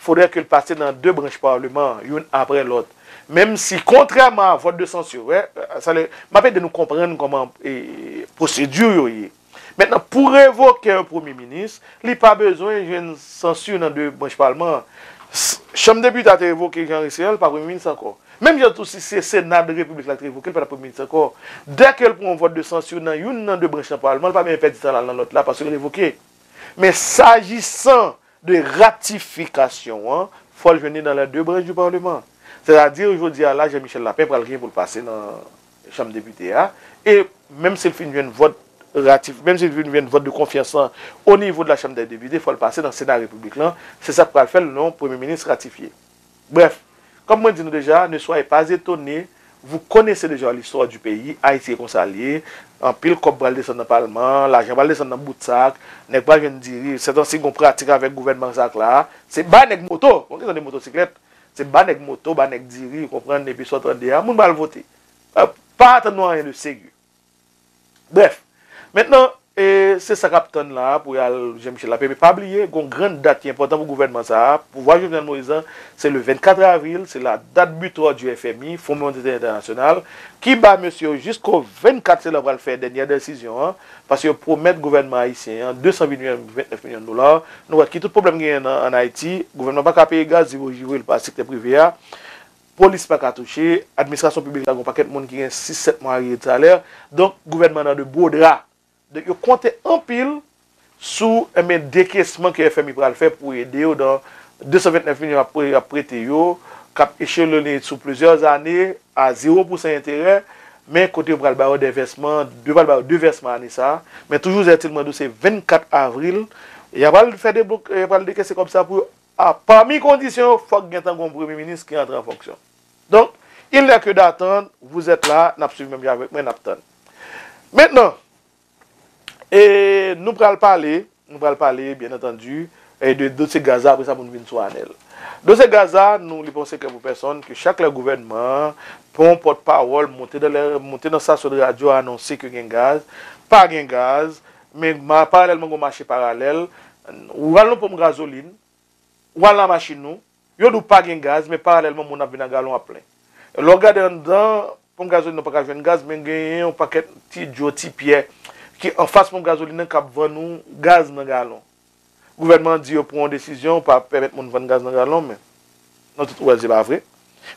fodrè ke l pase nan de branch palman, youn apre lòt. Menm si, kontrèman a vòt de sansi, wè, sa le, m ap ede nou konprann kòman, e, pwosedi yo ye. Mentnan, pou revoke yon premye minis, li pa bezwen jwenn sansi nan de branch palman an. S-, Chanm Depite a te revoke Jean Henry Ceant, li pa premye minis ankò. Menm jan tou, si se Sena de Repiblik la ki te revoke l, li pa t ap premye minis ankò. Dèke l pran yon vòt de sansi nan youn nan de branch nan palman, li pa menm pèdi tan l al nan lòt la, paske l revoke. Men sajisan de ratifikasyon an, fò l jwenn li nan les deux branches du Parlement. Sètadi, jodi a la, Jean-Michel Lapin pral gen pou l pase nan Chanm Depite a. E menm si l fin jwenn vòt ratif-, menm si l vin jwenn vòt de konfyans lan o nivo de la Chambre des députés, fò l pase nan Sena Repiblik lan. Se sa k pral fè l non Premye Minis ratifye. Bref, comme mwen di nou deja, ne soyez pas étonnés, vous connaissez déjà l'histoire du pays, Ayiti e konsa l ye, anpil kòb pral desann nan palman, lajan pral desann nan bout sak, nèg pral jwenn diri, se tansi gon pratik avèk gouvènman sak la, se ba nèg moto, gon kesyon de motosiklèt, se ba nèg moto, ba nèg diri, ou konprann, epi sa w tande a, moun pral vote. Euh, pa atann nou anyen de serye. Bref, mentnan, e, se sa k ap tann la pou y al Jean Michel Lapé. Men pa bliye, gon grann dat ki enpòtan pou gouvènman sa a, pouvwa Jovenel Moïse lan, se le vennkat avril, se la date butoir du F M I, Fonds Monétaire International, ki ba mesye yo jisko vennkat, se la yo pral fè dènyè desizyon an, paske yo pwomèt gouvènman ayisyen an de san vennèf milyon dola. Nou wè ki tout pwoblèm genyen an, an Ayiti, gouvènman pa ka peye gaz, ziwo jire l pa sektè prive a. Polis pa ka touche, administrasyon piblik la gon pakèt moun ki gen sis sèt mwa arye de salè. Donk, gouvènman nan de bo dra. Donk, yo konte anpil sou, enben, dekesman ke F M I pral fè pou ede yo dan de san vennèf milyon ap pre-, ap prete yo, k ap echelone sou plizyè ane a zewo pousan enterè, men kote yo pral ba yo de vèsman, yo pral ba yo de vèsman ane sa a. Men toujou zètil mwen di w se vennkat avril, y a pral fè deblok-, y a pral dekese kòb sa pou yo. A, pami kondisyon yo, fòk gentan gon premye minis ki antre an fonksyon. Donk, il n'est que d'attendre, vous êtes là, n ap swiv menm jan avèk mwen, n ap tann. Mentnan, e, nou pral pale, nou pral pale, byen antandi, e, de dosye gaz la, apre sa pou nou vin sou Anèl. Dosye gaz la, nou, li pa yon sekrè pou pèsonn, ke chak lè gouvènman an, pran yon pòtpawòl, monte nan lè, monte nan stasyon de radyo, anonse ke gen gaz, pa gen gaz, men ma-, paralèlman, gon mache paralèl, ou al nan ponp gazolin, ou al nan machin ou, yo di w pa gen gaz, men paralèlman, moun ap vin ak galon ap plen. Lè w gade anndan ponp gazolin, ou pa ka jwenn gaz, men genyen yon pakèt ti djo, ti pyè, ki anfas ponp gazolin nan k ap vann ou gaz nan galon. Gouvènman an di yo pran yon desizyon, pa pèmèt moun vann gaz nan galon, men nou tout wè se pa vre.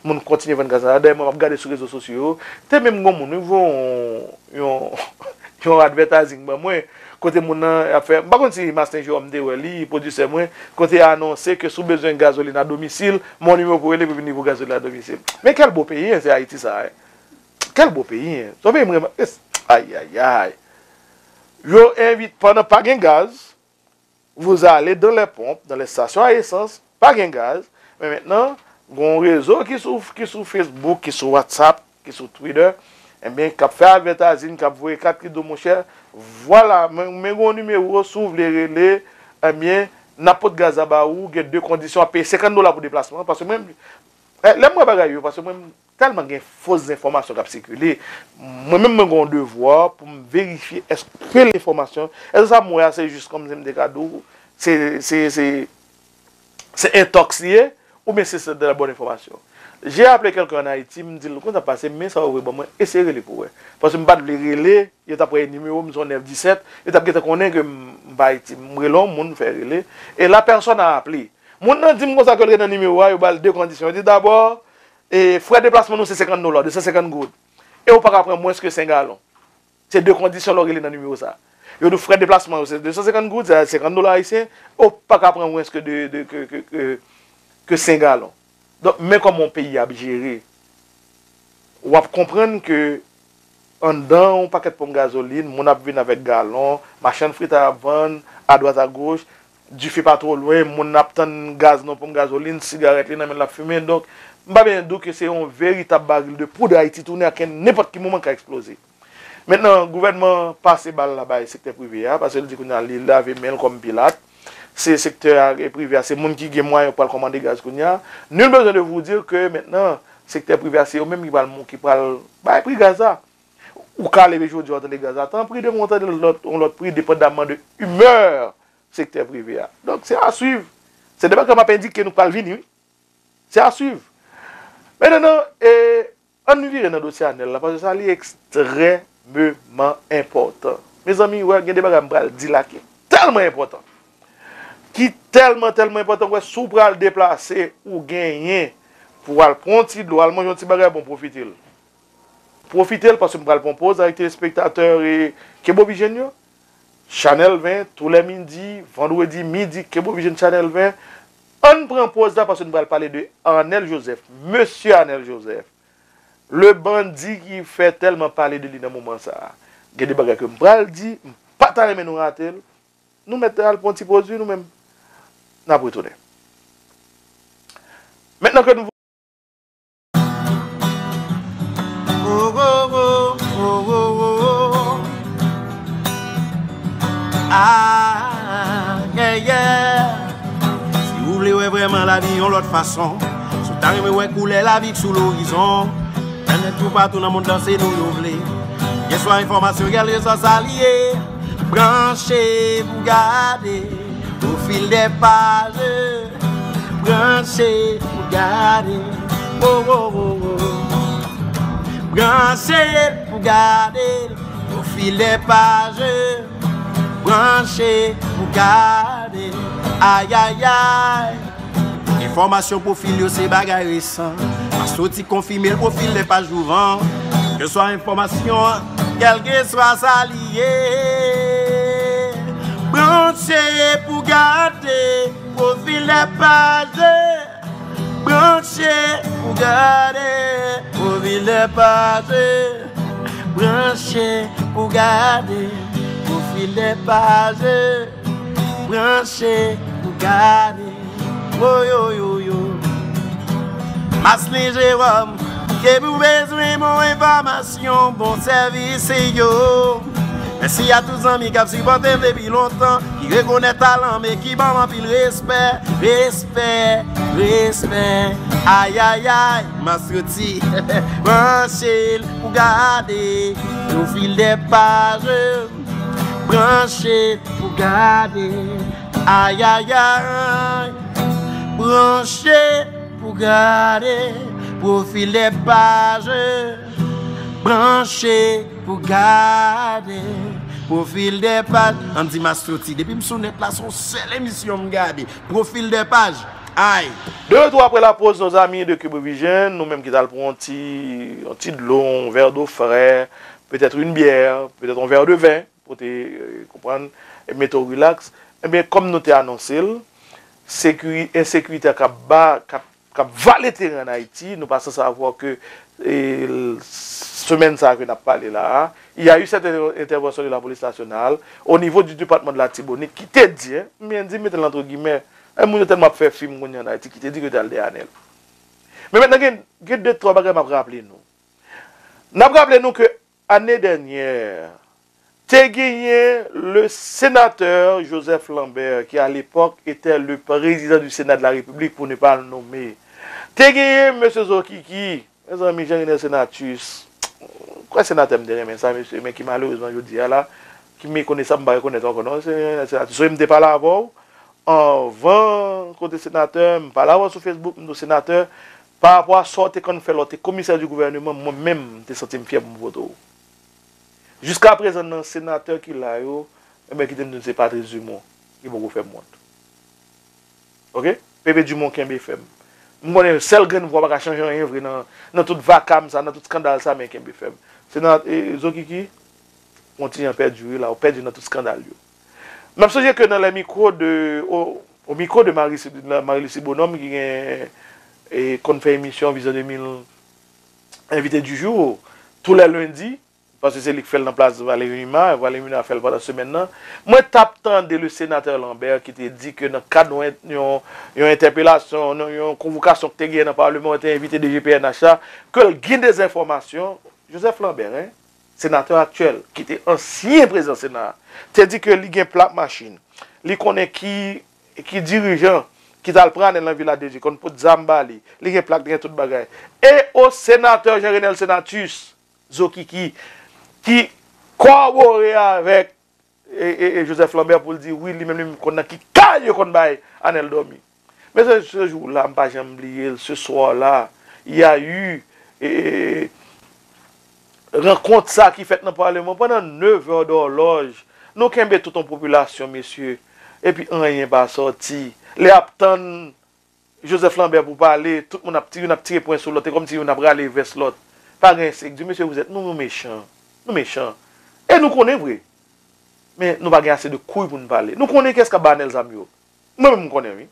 Moun kontinye vann gaz la. Dayè, mwen, m ap gade sou rezo sosyo yo. Te menm gon moun, wi, voye yon, yon, yon advertising ban mwen, kote moun nan ap fè, m pa konn si Martin Jerome te wè li, pwodisè mwen, kote anonse ke si w bezwen gazolin a domisil, men yon nimewo pou rele pou vin livre w gazolin a domisil. Men quel beau pays, hein, se Ayiti sa, hein. Quel beau pays, hein. Se yon peyi m renmen, es-, ayayay. Yo envit, pandan pa gen gaz, vous allez dans les pompes, dans les stations à essence, pa gen gaz, men mentnan, gon rezo ki sou, ki sou Facebook, ki sou WhatsApp, ki sou Twitter, enben, k ap fè advertising, k ap voye kat ki di w, monchè, vwala, men, men gon nimewo, si w vle rele, enben, n ap pot gaz la ba ou, gen de kondisyon, w ap peye senkant dola pou deplasman, paske mwen, eh, lè m wè bagay yo, paske mwen, tèlman gen fos enfòmasyon k ap sikile, mwen menm mwen gen yon devwa pou m verifye èske lenfòmasyon, èske sa m wè a se jis kòmsi m te ka di w, se, se, se, se entoks li ye, oubyen se, se de la bonne information. J'ai appelé quelqu'un en Haïti, m di l, "Konn sa k pase, men sa w voye ban mwen, eseye rele pou wè." Paske m pa t vle rele, yo t ap wè nimewo m se yon nèf disèt, yo t ap gentan konnen ke m, m pa Ayiti, m rele yon moun, m fè rele, et la personne a appelé. Moun nan di m konsa ke l rele nan nimewo a, yo ba l de kondisyon. Yo di, dabò, e, frè deplasman nou se senkant dola, de san senkant goud. E ou pa ka pran mwens ke senk galon. Se de kondisyon lè w rele nan nimewo sa. Yo di w frè deplasman yo se de san senkant goud, se senkant dola ayisyen, e ou pa ka pran mwens ke de, de, ke, ke, ke, ke senk galon. Donk, men kòman yon peyi ap jere. W ap konprann ke anndan yon pakèt ponp gazolin, moun ap vin avèk galon, machann fritay ap vann, adwat agoch, dife pa twò lwen, moun ap tann gaz nan ponp gazolin, sigarèt li nan men l ap fimen. Donk, m pa bezwen di w ke se yon veritab baril de poud Ayiti tounen ak nenpòt ki moman ka eksploze. Mentnan, gouvènman pase bal la bay sektè prive a, paske l di kounye a li lave men l kòm Pilat. Se sektè a, e, prive a, se moun ki gen mwayen yo pral kòmande gaz kounye a. Nul besoin de vous dire que mentnan, sektè prive a, se yo menm ki pral, ki pral bay pri gaz la. Ou ka leve jodi a, w tande gaz la, tanpri, demen w tande yon lòt, yon lòt pri, depandamman de imè sektè prive a. Donk, se a swiv. Se de bagay m ap endike nou k pral vini, wi. Se a swiv. Mentnan, e, ann vire nan dosye Anèl la, paske sa li ekstrèmeman enpòtan. Mezanmi, wè, gen de bagay m pral di la ki tèlman enpòtan. Ki tèlman, tèlman enpòtan, wè, si w pral deplase, ou genyen pou w al pran yon ti dlo, al manje yon ti bagay, bon, pwofite l. Pwofite l, paske m pral pran poz avèk telespektatè e Kebovision yo. Chanèl ven, tou lè midi, vandredi midi, Kebovision Chanèl ven. Ann pran poz la, paske nou pral pale de Arnel Joseph, mesye Arnel Joseph. Le bandi ki fè tèlman pale de li nan moman sa a. Gen de bagay ke m pral di, m pa ta renmen nou rate l. Nou mèt al pran ti poz wi nou menm. N ap retounen. Mentnan ke nou Oh, oh, oh, oh, oh, oh. Ah, yeah, yeah. Si ou vle wè vrèman lavi yon lòt fason, si w ta renmen wè koulè lavi k sou lorizon, planèt toupatou nan mond lan se nou yo vle. Kèlkeswa enfòmasyon, kèlkeswa sa l ye, branche pou gade Profil dè paj. Branche pou gade. Oh, oh, oh, oh. Branche pou gade. Profil dè paj. Branche pou gade. Ayayay. Enfòmasyon pwofil yo se bagay resan. Mastro T konfime l pwofil dè paj douvan. Kèlkeswa enfòmasyon an, kèlkeswa sa li ye. Branche pou gade pwofil dè paj. Branche pou gade pwofil dè paj. Branche pou gade pwofil dè paj. Branche pou gade. Woyoyoyo. Maslin Jewòm, ke pou bezwen bon enfòmasyon, bon sèvis se yo. Mèsi a tout zanmi k ap sipòte m depi lontan, ki rekonèt talan m e ki ban m anpil respè, respè, respè. Ayayay, Mastro T, branche l pou gade pwofil dè paj. Branche pou gade. Ayayay. Branche pou gade pwofil dè paj. Branche pou gade pwofil dè paj. Ann di Mastro T, depi m sou nèt la, se yon sèl emisyon m gade. Pwofil dè paj. Ay. De retour après la pause, nos amis de Cube Vision, nou menm ki t al pran yon ti, yon ti dlo, yon verre d'eau frais, peut-être une bière, peut-être un verre de vin, pou te, euh, konprann, e mete w relax. Ebyen, kòm nou te anonse l, sekiri-, ensekirite a k ap ba, k ap, k ap vale teren ann Ayiti, nou pa san savwa ke, e, l-, semèn sa a ke n ap pale la a, il y a eu cette inter-, intervention de la police nationale au niveau du département de l'Artibonite ki te di, hein, m byen di, m mete l antre gimè, e moun yo tèlman ap fè fim kounye a ann Ayiti, ki te di ke yo te al dèyè Anèl. Men mentnan gen, gen de twa bagay m ap raple nou. N ap raple nou ke ane dènyè, te genyen le sénateur Joseph Lambert, qui à l'époque était le président du Sénat de la République, pour ne pas le nommer. Te genyen mesye Zokiki, mezanmi, Jean Renel Senatus. Kwè senatè m te renmen sa, mesye, men ki malerezman jodi a la, ki mekonesan m pa rekonèt ankò non, Jean Renel Senatus. Wi, m te pale avè w anvan kote senatè, m pale avè w sou Facebook, m di w senatè, pa rapò a sa w te konn fè lè w te komisè di gouvèneman, mwen menm, m te santi m fyè pou m vote w. Jiskaprezan nan senatè ki la yo, ebyen kite m di nou se Patrice Dumont ki poko fè m wont. Oke? Pepe Dumont kenbe fèm. M konnen sèl grenn vwa pa ka chanje anyen vre nan, nan tout vakam sa, nan tout skandal sa, men kenbe fèm. Se nan, e, Zokiki, kontinyan pèdi wi la, ou pèdi nan tout skandal yo. M ap sonje ke nan les micros de, au, au micro de Marie, Marie Lucie Bonhomme ki gen, e, konn fè emisyon Vision deux mille, Invité du jour, tou lè lendi, paske se li k fè l nan plas Valéry Numa, Valéry Numa fè l pandan semèn nan. Mwen t ap tande le sénateur Lambert ki te di ke nan kad yon, yon, yon entèpelasyon, yon, yon konvokasyon ki te genyen nan palman, te envite D G P N H la, ke l gen de enfòmasyon, Joseph Lambert, hein, senatè aktyèl, ki te ansyen prezidan Sena a, te di ke li gen plak machin, li konnen ki, ki dirijan ki t al pran Anèl nan Vila de Dye, konn pot zam ba li, li gen plak, li gen tout bagay. E o senatè Jean Renel Senatus, Zokiki, ki kòbore avèk, e, e, e Joseph Lambert pou l di wi, li menm, li menm konn nan ki kay yo konn bay Anèl dòmi. Men se, se jou la, m pa janm bliye l, ce soir là, il y a eu, e, e, rankont sa ki fèt nan palman pandan nev è dòlòj. Nou kenbe tout yon popilasyon, mesye, epi anyen pa sòti. Lè y ap tann Joseph Lambert pou pale, tout moun ap tire, youn ap tire pwen sou lòt, e kòmsi youn ap rale vès lòt. Pa gen sèk di, mesye, vous êtes, nou, nou mechan. Nou mechan. E nou konnen vre. Men nou pa gen ase de kouy pou n pale. Nou konnen kiyès k ap ba Anèl zam yo. Mwen menm m konnen wi.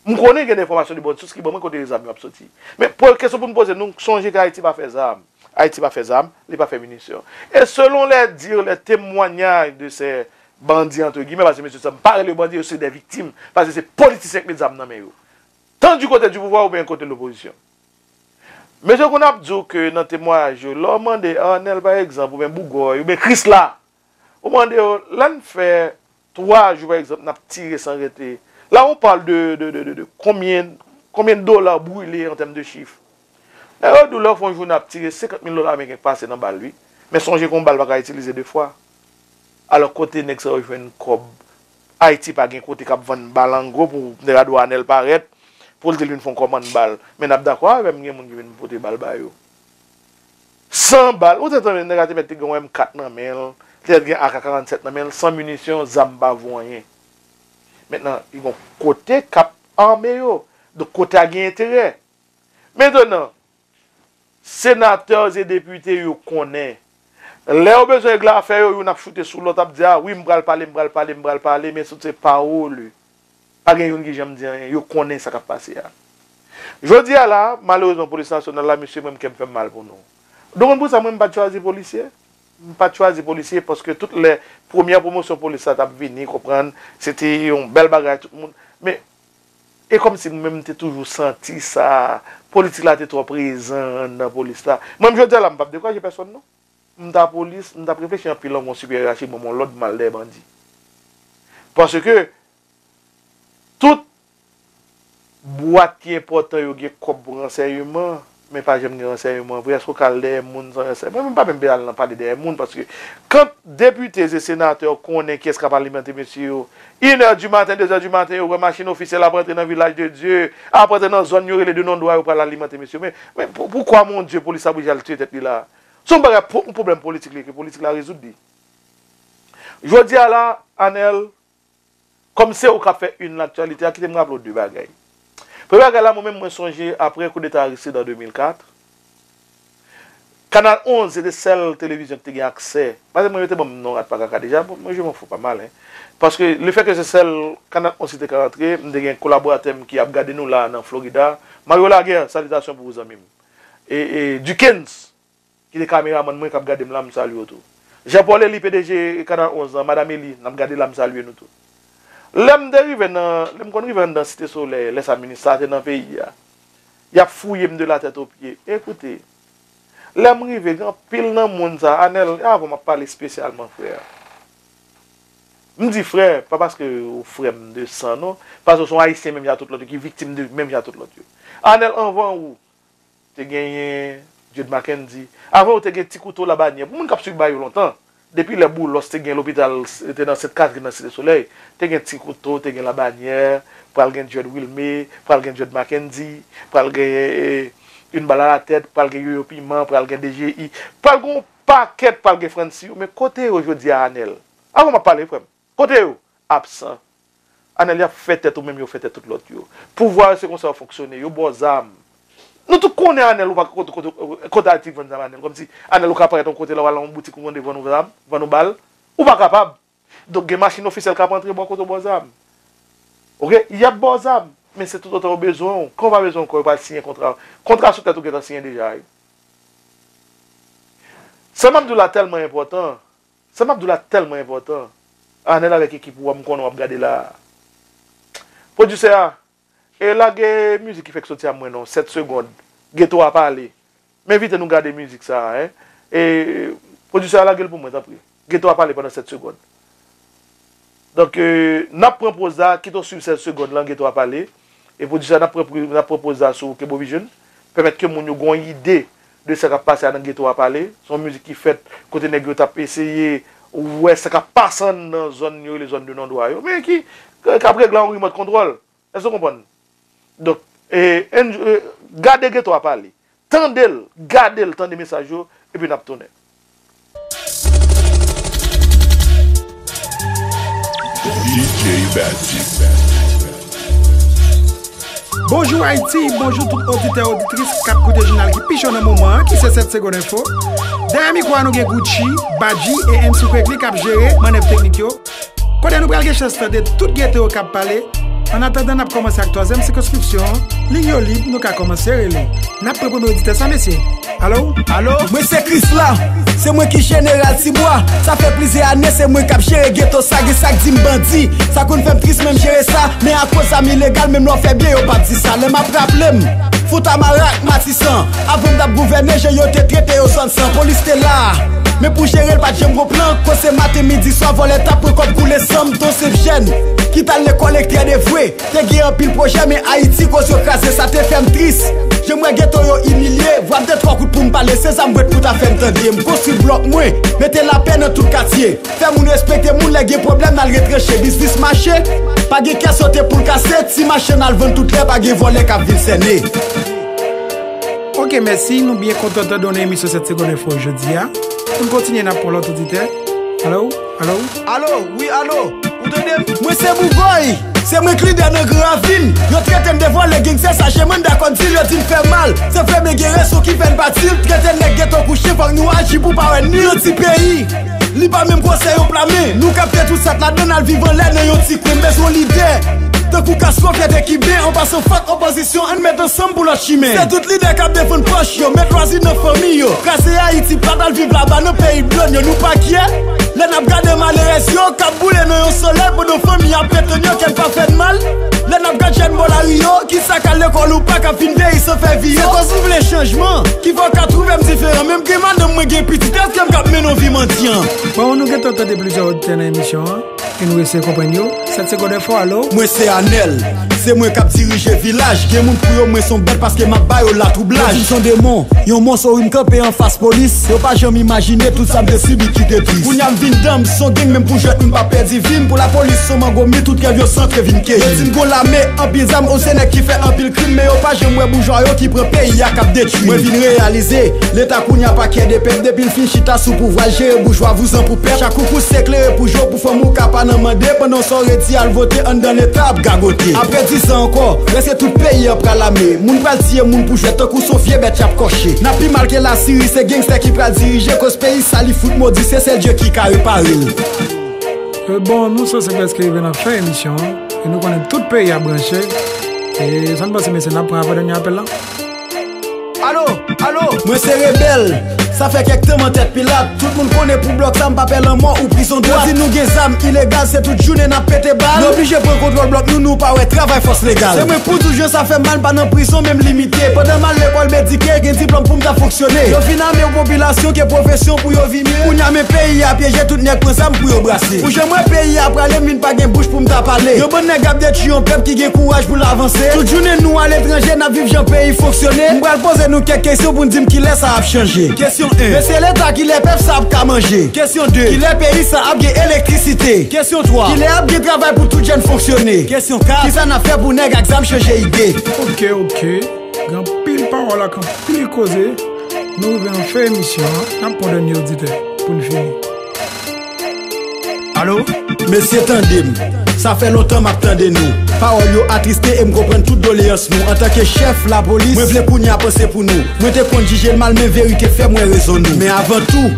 M konnen gen de enfòmasyon de bòn sous ki ban mwen kote zam yo ap soti. Men kesyon pou n poze, nou sonje ke Ayiti pa fè zam. Ayiti pa fè zam, li pa fè minisyon. E selon les dires, les témoignages de ces bandits, entre guillemets, paske mesye sa, m pa rele yo bandi, yo se de viktim, paske se politisyen k met zam nan men yo. Tan du kote di pouvwa oubyen kote lopozisyon. Mesye, konn ap di w ke nan temwayaj yo, lè w mande Arnel, pa egzanp, oubyen Bougòy, oubyen Krisla, ou mande yo, lè n fè twa jou, pa egzanp, n ap tire san rete. La, on parle de, de, de, de, de combien, combien de dollars brûlés en termes de chiffres. Nèg yo di w lè w fè yon jounen ap tire, senkant mil dola ameriken k pase nan bal, wi. Men sonje ke yon bal pa ka itilize de fwa. Alò, kote nèg sa yo jwenn kòb? Ayiti pa gen kote k ap vann bal an gwo pou nèg a di w Arnel parèt, pou l di l vin fè yon kòmann bal. Men n ap dakò avè m, gen moun ki vin pote bal ba yo. San bal, ou te tande nèg la te mèt te gen yon M kat nan men l, li te mèt gen A K karannsèt nan men l, san minisyon, zam pa vo anyen. Mentnan, li gon kote k ap ame yo. Donk, kote a gen enterè. Mentnan, senatè e depite yo konnen. Lè yo bezwen regle afè yo, youn ap choute sou lòt, ap di, a wi, m pral pale, m pral pale, m pral pale, men sot se pawòl. Pa gen youn ki janm di anyen, yo konnen sa k ap pase a. Jodi a la, malerezman, polis nasyonal la, mesye, mwen, kè m fè m mal pou nou. Donk, pou sa, mwen, m pa t chwazi polisye. M pa t chwazi polisye paske tout lè premyè pwomosyon polis la t ap vini, konprann, se te yon bèl bagay, tout moun. Men, e kòmsi mwen menm, m te toujou santi sa, politik la te twò prezan anndan polis la. Mwen, m jodi a la, m p ap dekouraje pèsonn, non. M ta polis, m t ap reflechi anpil anvan yon siperyè yerachi ban m yon lòd, m al dèyè bandi. Paske tout bwat ki enpòtan yo gen kòb pou ransèyman, men pa janm gen ransèyman vre. Èske w ka al dèyè moun san ransèyman? Mwen menm, m pa menm bezwen al nan pale dèyè moun, paske kan depite e senatè konnen kiyès k ap alimante mesye yo, inè di maten, dezè di maten, yo wè machin ofisyèl ap rantre nan Vilaj de Dye, ap rantre nan zòn yo rele de non dwa, yo pral alimante mesye yo. Men, men pou- poukwa, mon Dye, polis la oblije al tiye tèt li la? Se yon bagay, po- yon pwoblèm politik li ye, ke politik la rezoud li. Jodi a la, Anèl, kòm se ou k ap fè une laktyalite a, kite m raple w de bagay. Premye bagay la, mwen menm, mwen sonje apre koudeta Aristide an de mil kat, Kanal onz se te sèl televizyon ki te gen aksè. Paske mwen, yo te ban m non Rat Pa Kaka deja, bon, mwen, je m'en fous pas mal, hein. Paske le fait que se sèl Kanal onz ki te ka rantre, m te gen kolaboratè m ki ap gade nou la nan Florida. Mario Laguerre, salitasyon pou ou, zanmi m. E, e Duckens, ki te kameramann mwen k ap gade m la, m salye w tou. Jean Paul Elie, P D G Kanal onz lan, Madanm Elie, n ap gade la, m salye nou tou. Lè m te rive nan, lè m konn rive anndan Site Solèy, lè sa minis sa te nan peyi a, y ap fouye m de la tèt o pye. Ekoute, lè m rive, gen anpil nan moun sa, Anèl, e avè w m ap pale espesyalman, frè. M di frè, pa paske ou frè m de san, non. Paske w se yon Ayisyen menm jan ak tout lòt yo, ki viktim de menm jan ak tout lòt yo. Anèl, anvan ou, te genyen Jude Mackendy. Avan yo te gen Ti Kouto Labanyè. Pou moun k ap swiv bagay yo lontan, depi lè Boulos te gen lopital, te nan Sent Katrin, nan Site Solèy, te gen Ti Kouto, te gen Labanyè, pral gen Jude Wilmé, pral gen Jude Mackendy, pral gen, eh, Une Balle à la Tête, pral gen Yoyo Piman, pral gen D J I, pral gen yon pakèt, pral gen Francio. Men kote yo jodi a, Anèl? Avan m ap pale, frè m. Kote yo? Absan. Anèl, y ap fè tèt ou menm, yo fè tèt tout lòt yo. Pouvwa yo, se konsa yo fonksyone, yo ba w zam. Nou tout konnen, Anèl, ou pa kote, kote, kote Ayiti k vann zam, Anèl. Kòmsi, Anèl, ou ka parèt yon kote la, w al nan yon boutik, ou mande vann ou zam, vann ou bal. Ou pa kapab. Donk, gen machin ofisyèl k ap antre bò kote w ba w zam. Oke? Y ap ba w zam. Men se toutotan yo bezwen w. Kan yo pa bezwen w ankò, yo pral siyen kontra. Kontra sou tèt ou gentan siyen deja, wi. Sa m ap di w la tèlman enpòtan. Sa m ap di w la tèlman enpòtan. Anèl avèk ekip ou a, m konnen w ap gade la a. Pwodisè a, e lage mizik ki fèk soti a mwen non, Sèt Segonn, Geto a Pale. M envite nou gade mizik sa a, en. E, pwodisè a, lage l pou mwen, tanpri. Geto a Pale pandan Sèt Segonn. Donk, e, n ap pran poz la, kite w swiv Sèt Segonn lan, Geto a Pale. E pwodisè a, n ap pran pri- n ap pran poz la sou Kebo Vision. Pèmèt ke moun yo gen yon ide de sa k ap pase a nan Geto a Pale. Se yon mizik ki fèt kote nèg yo t ap eseye wè sa k ap pase anndan zòn yo rele zòn de non dwa yo. Men ki, k ap regle a yon remote control. Èske w konprann? Donk, e, enj- e, gade Geto a Pale. Tande l, gade l, tande mesaj yo, epi n ap tounen. D J Magic. Bonjou Ayiti, bonjou tout oditè, oditris k ap koute jounal ki pi cho nan moman an, ki se Sèt Segonn Enfo. Dèyè mikwo a, nou gen Gucci, Badji e M C Quickly k ap jere mannèv teknik yo. Kote nou pral gen chans tande tout geto yo k ap pale, Annatandan n ap kòmanse ak twazyèm sikonskripsyon an, liy yo lib, nou ka kòmanse rele. N ap pran premye oditè sa, mesye. Alo? Alo? Mwen se Krisla, se mwen ki jeneral Tibwa. Sa fè plizyè ane se mwen k ap jere geto sa, gen sa k di m bandi. Sa konn fè m tris men m jere sa, men akoz zam ilegal, menm lè w fè byen yo p ap di sa. Lè m ap raple m, Fontamara ak Matisan, avan m t ap gouvène, jan yo te trete yo zòn san. Polis te la, men pou jere l pa t janm gon plan. Koze maten, midi, swa, vòlè t ap pran kòb koule san. M t on senp jèn ki t al lekòl e k trè devwe. Te gen anpil pwojè, men Ayiti koz yo kraze, sa te fè m tris. Jan m wè geto yo imilye, vwa m te twò kout pou m pale, se zam bwèt pou ta fè m tande. M konstwi blòk mwen, mete lapè nan tout katye. Fè moun respekte moun, lè gen pwoblèm n al retranche, biznis mache. Pa gen kè sote poul kase, ti machann al vann tout lè, pa gen vòlè k ap vin sène. Ok, mèsi, nou byen kontan tande w nan emisyon sèt Segond Enfo jodi a. Pou n kontinye, n ap pran lòt oditè. Alo? Alo? Alo, wi, alo, ou tande m? Mwen se Bougòy, se mwen k lidè nan Gran Ravin. Yo trete m de vòlè, gangstè, sa jemann dakò n di l, yo di n fè mal. Se vre, men gen rezon ki fè n pa di l. Trete nèg geto kou chen, fòk nou aji pou pa wè n ni nan ti peyi. Li pa menm gwosè yon pla men. Nou kapte tout sa k ladan n al viv anlè nan yon ti kwen. M bezwen lidè tankou Castro, fyète kiben. An pasan, fòk opozisyon, ann met ansanm pou lòt chimen. Se tout lidè k ap defann pòch yo, met lwazi nan fanmi yo. Kraze Ayiti plat, al viv laba nan peyi blonn yo. Nou pa kyè lè n ap gade malerèz yo k ap boule nan yon solèy pandan fanmi ap etann yo, kè n pa fè n mal. Lè n ap gad jèn bò lari yo ki sa k al lekòl ou pa, k ap vin vyeyi san fè vi yo. Se kòz m vle chanjman ki fè w ka twouve m diferan. Menm gen madanm mwen, gen pitit, èske m k ap mennen yon vi mandyan? Bon, nou gentan tande plizyè oditè nan emisyon an, e nou eseye konprann yo. Sèt Segond Enfo, alo? Mwen se Anèl, se mwen k ap dirije vilaj. Gen moun pou yo, mwen se yon bèt paske m ap ba yo latwoublaj. Yo di m se yon demon, yon mons, wi m kanpe anfas polis. Yo pa janm imajine tout sa m te sibi ki te tris. Kounye a m vin dan m, se yon gang, menm pou jwèt m pa pèdi vi m. Pou lapolis se yon mango mi, tout rèv yo se antre vin keyi. Yo di m gon lame, anpil zam, o se nèg ki fè anpil krim, men yo pa janm wè boujwa yo ki pran peyi a k ap detwi. Mwen vin reyalize, Leta kounye a pa kyè de pèp, depi l fin chita sou pouvwa, l jere boujwa vouzan pou pèp. Chak ou kouse klere pou jo, pou fanmi w ka pa nan mande, pandan w sa w redi al vote anndan Leta ap gagote. Apre diz an ankò, prèske tout peyi an pral ame. Moun pral tiye moun pou jwèt tankou se yon vye bèt y ap kòche. N ap pi mal ke Lasiri, se gangstè ki pral dirije, koz peyi sa li fout modi, se sèl Dye ki ka repare l. E bon, nou sanse prèske rive nan fen emisyon an, e nou konnen tout peyi a branche. E sa n panse, mesye, n ap pran avè dènye apèl la? Alo, alo, mwen se Rebèl. Sa fè kèk tan m an tèt Pilat. Tout moun konnen pou blòk sa m pa pè lanmò ou prizon dwat. Yo di nou gen zam ilegal, se tout jounen n ap pete bal. Nou oblije pran kontwòl blòk nou, nou pa wè travay fòs legal. Se mwen k pou di w jan sa fè m mal, m pa nan prizon, men m limite. Pandan m al lekòl m edike, gen diplòm pou m ta fonksyone. Yo fin ame yon popilasyon ke pwofesyon pou yo vin ye. Kounye a men peyi a pyeje, tout nèg pran zam pou yo brase. Ou janm wè peyi a prale, m vin pa gen bouch pou m ta pale. Yon bann nèg ap detwi yon pèp ki gen kouraj pou l avanse. Tout jounen nou aletranje, n ap viv jan peyi fonksyone. M pral poze nou kèk kesyon pou n di m kilè sa ap chanje. Kesyon en. Mesye Leta, kilè pèp sa ap ka manje? Kesyon de. Kilè peyi sa ap gen elektrisite? Kesyon twa. Kilè ap gen travay pou tout jèn fonksyone? Kesyon kat. Kisa n ap fè pou nèg ak zam chanje ide? Ok, ok. Gen anpil pawòl ak anpil koze. Nou rive nan fen emisyon an. N ap pran dènye oditè pou n fini. Alo? Mesye, tande m. Sa fè lontan m ap tande nou. Pawòl yo atriste e m konprann tout doleyans nou. Antanke chèf lapolis, mwen vle kounye a panse pou nou. Mwen te konn jije l mal, men verite fè m wè rezon nou. Men avan tou,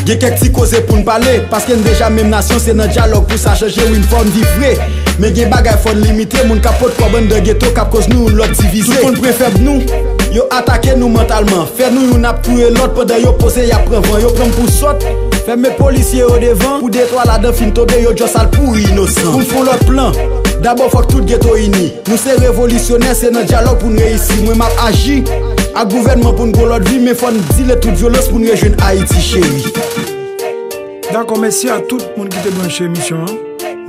gen kèk ti koze pou n pale, paske n deja menm nasyon, se nan dyalòg pou sa chanje, wi n fò n viv vre. Men gen bagay fò n limite, moun k ap pot kòb anndan geto k ap koz nou youn lòt divize. Tout konn pwen fèb nou, yo atake nou mantalman. Fè nou youn ap touye lòt pandan yo poze y ap pran van. Yo pran m pou sòt, fè m met polisye yo devan. Pou de twa ladan fin tonbe, yo just al pouri inosan. Pou m fè yon lòt plan, dabò fòk tout geto ini. Nou se revolisyonè, se nan dyalòg pou n reyisi. Mwen m ap aji ak gouvènman pou n gon lòt vi, men fò n dile tout vyolans pou n rejwenn Ayiti cheri. Dakò, mèsi a tout moun ki te branche emisyon an.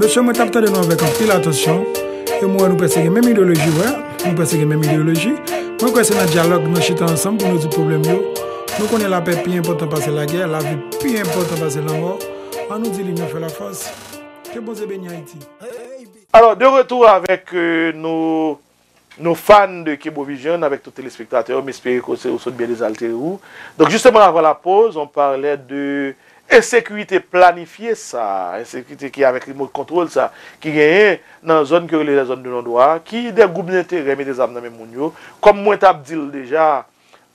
Mesye, mwen t ap tande nou avèk anpil atansyon. E mwen wè nou prèske gen menm ideyoloji, wè. Nou prèske gen menm ideyoloji. Mwen kwè se nan dyalòg, nan chita ansanm pou nou di pwoblèm yo. Nou konnen lapè pi enpòtan pase lagè, lavi pi enpòtan pase lanmò. An nou di l'union fait la force. Ke Bondye beni Ayiti. Alors, de retour avec euh, nos, nos fans de Kebo Vision, avec tout téléspectateur. M espere ke ou sot byen dezaltere ou. Donc, justement, avant la pause, on parlait de insécurité planifiée, sa, insécurité ki avèk remote control, sa, ki genyen nan zòn ke yo rele zòn de non-dwa, ki de gwoup d'intérêt mete zam nan men moun yo. Kòm mwen t ap di l deja,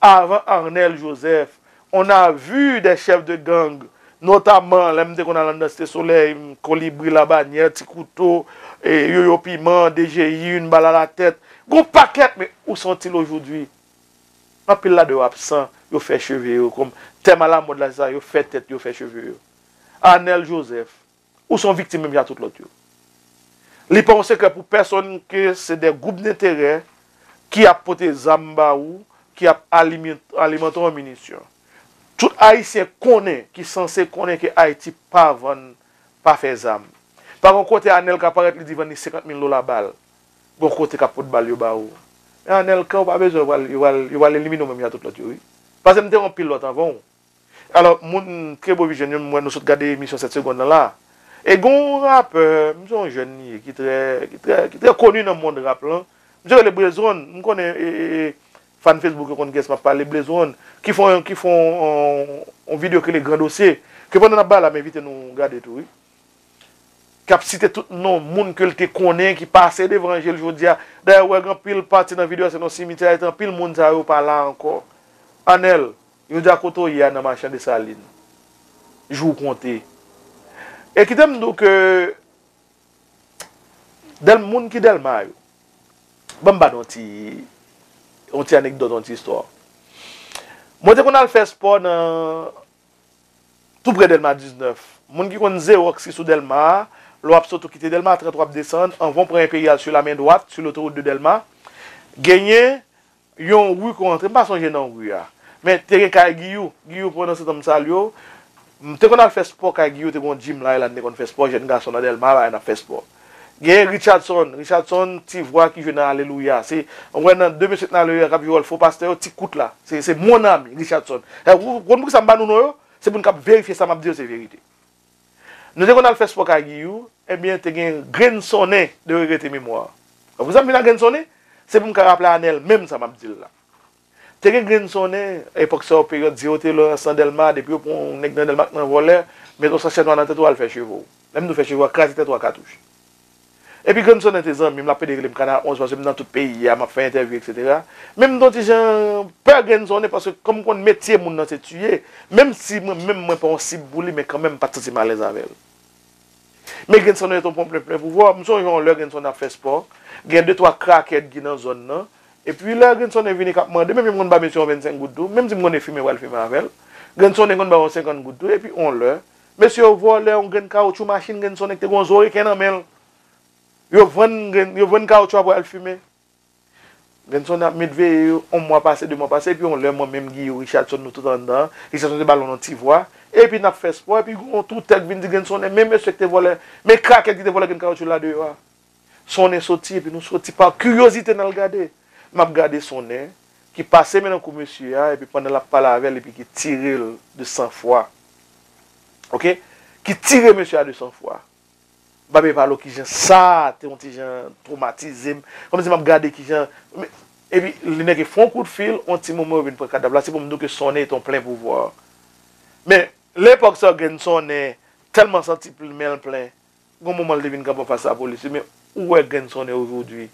avan Arnel Joseph, on a vu des chefs de gang Notaman, lè m te konn al anndan Site Solèy, m, Kolibri, Labanyè, Ti Kouto, e, Yoyo Piman, D J I, Une Balle à la Tête. Gon pakèt, men où sont-ils aujourd'hui? Anpil ladan yo absan, yo fè cheve yo, kòm tèm alamòd la, se sa, yo fè tèt, yo fè cheve yo. Anèl Jozèf, ou se yon viktim menm jan ak tout lòt yo. Li pa yon sekrè pou pèsonn ke se de gwoup denterè ki ap pote zam ba ou, ki ap alimen-, alimante w an minisyon. Tout Ayisyen konnen, ki sanse konnen ke Ayiti pa vann, pa fè zam. Pa gon kote Anèl ka parèt, li di vann li senkant mil dola bal. Gon kote k ap pot bal yo ba ou. Men Anèl, kè w pa bezwen, yo pral, yo pral, yo pral elimine w menm jan ak tout lòt yo, wi. Paske m te wè anpil lòt anvan w. Alò, moun Trè Bo Vijèn yo, m wè nou sot gade emisyon Sèt Segonn nan la. E gon rapè, m se yon jèn li ye, ki trè, ki trè, ki trè koni nan mond rap lan. Misye rele Blaze One, m konnen, e, e, e, fan Facebook yo konn kiyès m ap pale, Blaze One, ki fè yon, ki fè yon, yon, yon videyo ki rele Gran Dosye, ke pandan n ap bay la, m envite nou gade tou, wi. K ap site tout non moun ke l te konnen ki pase devan je l jodi a. Dayè, ou wè gen anpil pati nan videyo a, se nan simityè, e anpil moun sa yo pa la ankò. Anèl, jodi a kote w ye a nan Machan Desalin? Jou w konte. E kite m di w ke Dèl-, moun ki Dèlma yo. Ban m ba nou yon ti, yon ti anekdòt, yon ti istwa. Mwen te konn al fè spò nan tou pre Dèlma diznèf. Moun ki konn Xerox ki sou Dèlma a, lè w ap sot ou kite Dèlma trant w ap desann, anvan w pran Enperyal sou lamen dwat, sou lotorout de Dèlma, genyen yon ri ke w antre, m pa sonje non ri a. Men te gen kay Giyou, Giyou pandan se tan m salye w. M te konn al fè spò kay Giyou, te gen yon gym la, e la n te konn fè spò, jèn gason nan Dèlma, la n ap fè spò. Genyen Richardson, Richardson Ti Vwa ki jwe nan Alelouya. Se, ou wè nan de mesye k nan Alelouya k ap jwe wòl fo pastè yo, ti kout la. Se, se mon ami, Richardson. E, ou konn poukisa m ba nou non yo? Se pou n kab verifye sa m ap di yo se verite. Nou te konn al fè spò kay Giyou, ebyen, te gen Grenn Sonnen de regrete memwa. Konprann sa m vin a Grenn Sonnen? Se pou m ka raple Anèl menm sa m ap di l la. Te gen Grenn Sonnen, epòk sa yo, peryòd zewo tolerans nan Dèlma, depi yo pran yon nèg nan Dèlma k nan vòlè, mete yon sachè nwa nan tèt ou, al fè cheve w. Lè m di w fè cheve w, kraze tèt ou a katouch. Epi Grenn Sonnen te zanmi m, l ap pede rele m Kanal onz, paske m nan tout peyi a, m ap fè entèvyou, etsetera. Men m t yon ti jan pè Grenn Sonnen, paske kòm m konn metye moun nan se tiye, menm si mwen menm mwen pa yon sib pou li, men kanmenm m pa t santi m alèz avè l. Men Grenn Sonnen te yon plen plen pouvwa. M sonje yon lè Grenn Sonnen ap fè spò, gen de twa krakèt ki nan zòn nan. Epi lè Grenn Sonnen vini k ap mande, menm yo m konn ba mesye yon vennsenk goud tou, menm si m konn fimen, pral fimen avè l. Grenn Sonnen konn ba yon senkant goud tou, epi yon lè, mesye yo vòlè yon grenn kawotchou machin Grenn Sonnen ki te gen yon zo reken nan men l. Yo vann grenn, yo vann kawotchou a pou al fimen. Grenn Sonnen ap met veye yo, yon mwa pase, de mwa pase, epi yon lè mwen menm, Giyou, Richardson, nou tout anndan, Richardson te ba l yon non Ti Vwa, epi n ap fè spò, epi yon tou tèt vin di Grenn Sonnen, men mesye ki te vòlè, men krakèt ki te vòlè grenn kawotchou la deyò a. Sonnen soti, epi nou soti pa kiryozite n al gade. M ap gade Sonnen, ki pase men nan kou mesye a, epi pandan l ap pale avè l, epi ki tire l de sanfwa. Oke? Ki tire mesye a de sanfwa. M pa bezwen pale w kijan sa te yon ti jan twomatize m. Kòmsi m ap gade kijan, men, epi li nèk fè yon kout fil, yon ti moman yo vin pran kadav la, se pou m di w ke Sonnen te yon plen pouvwa. Men, lepòk sa, Grenn Sonnen tèlman santi pl-, men l plen, gon moman l te vin kanpe anfas lapolis, wi, men ou wè Grenn Sonnen ojodwi.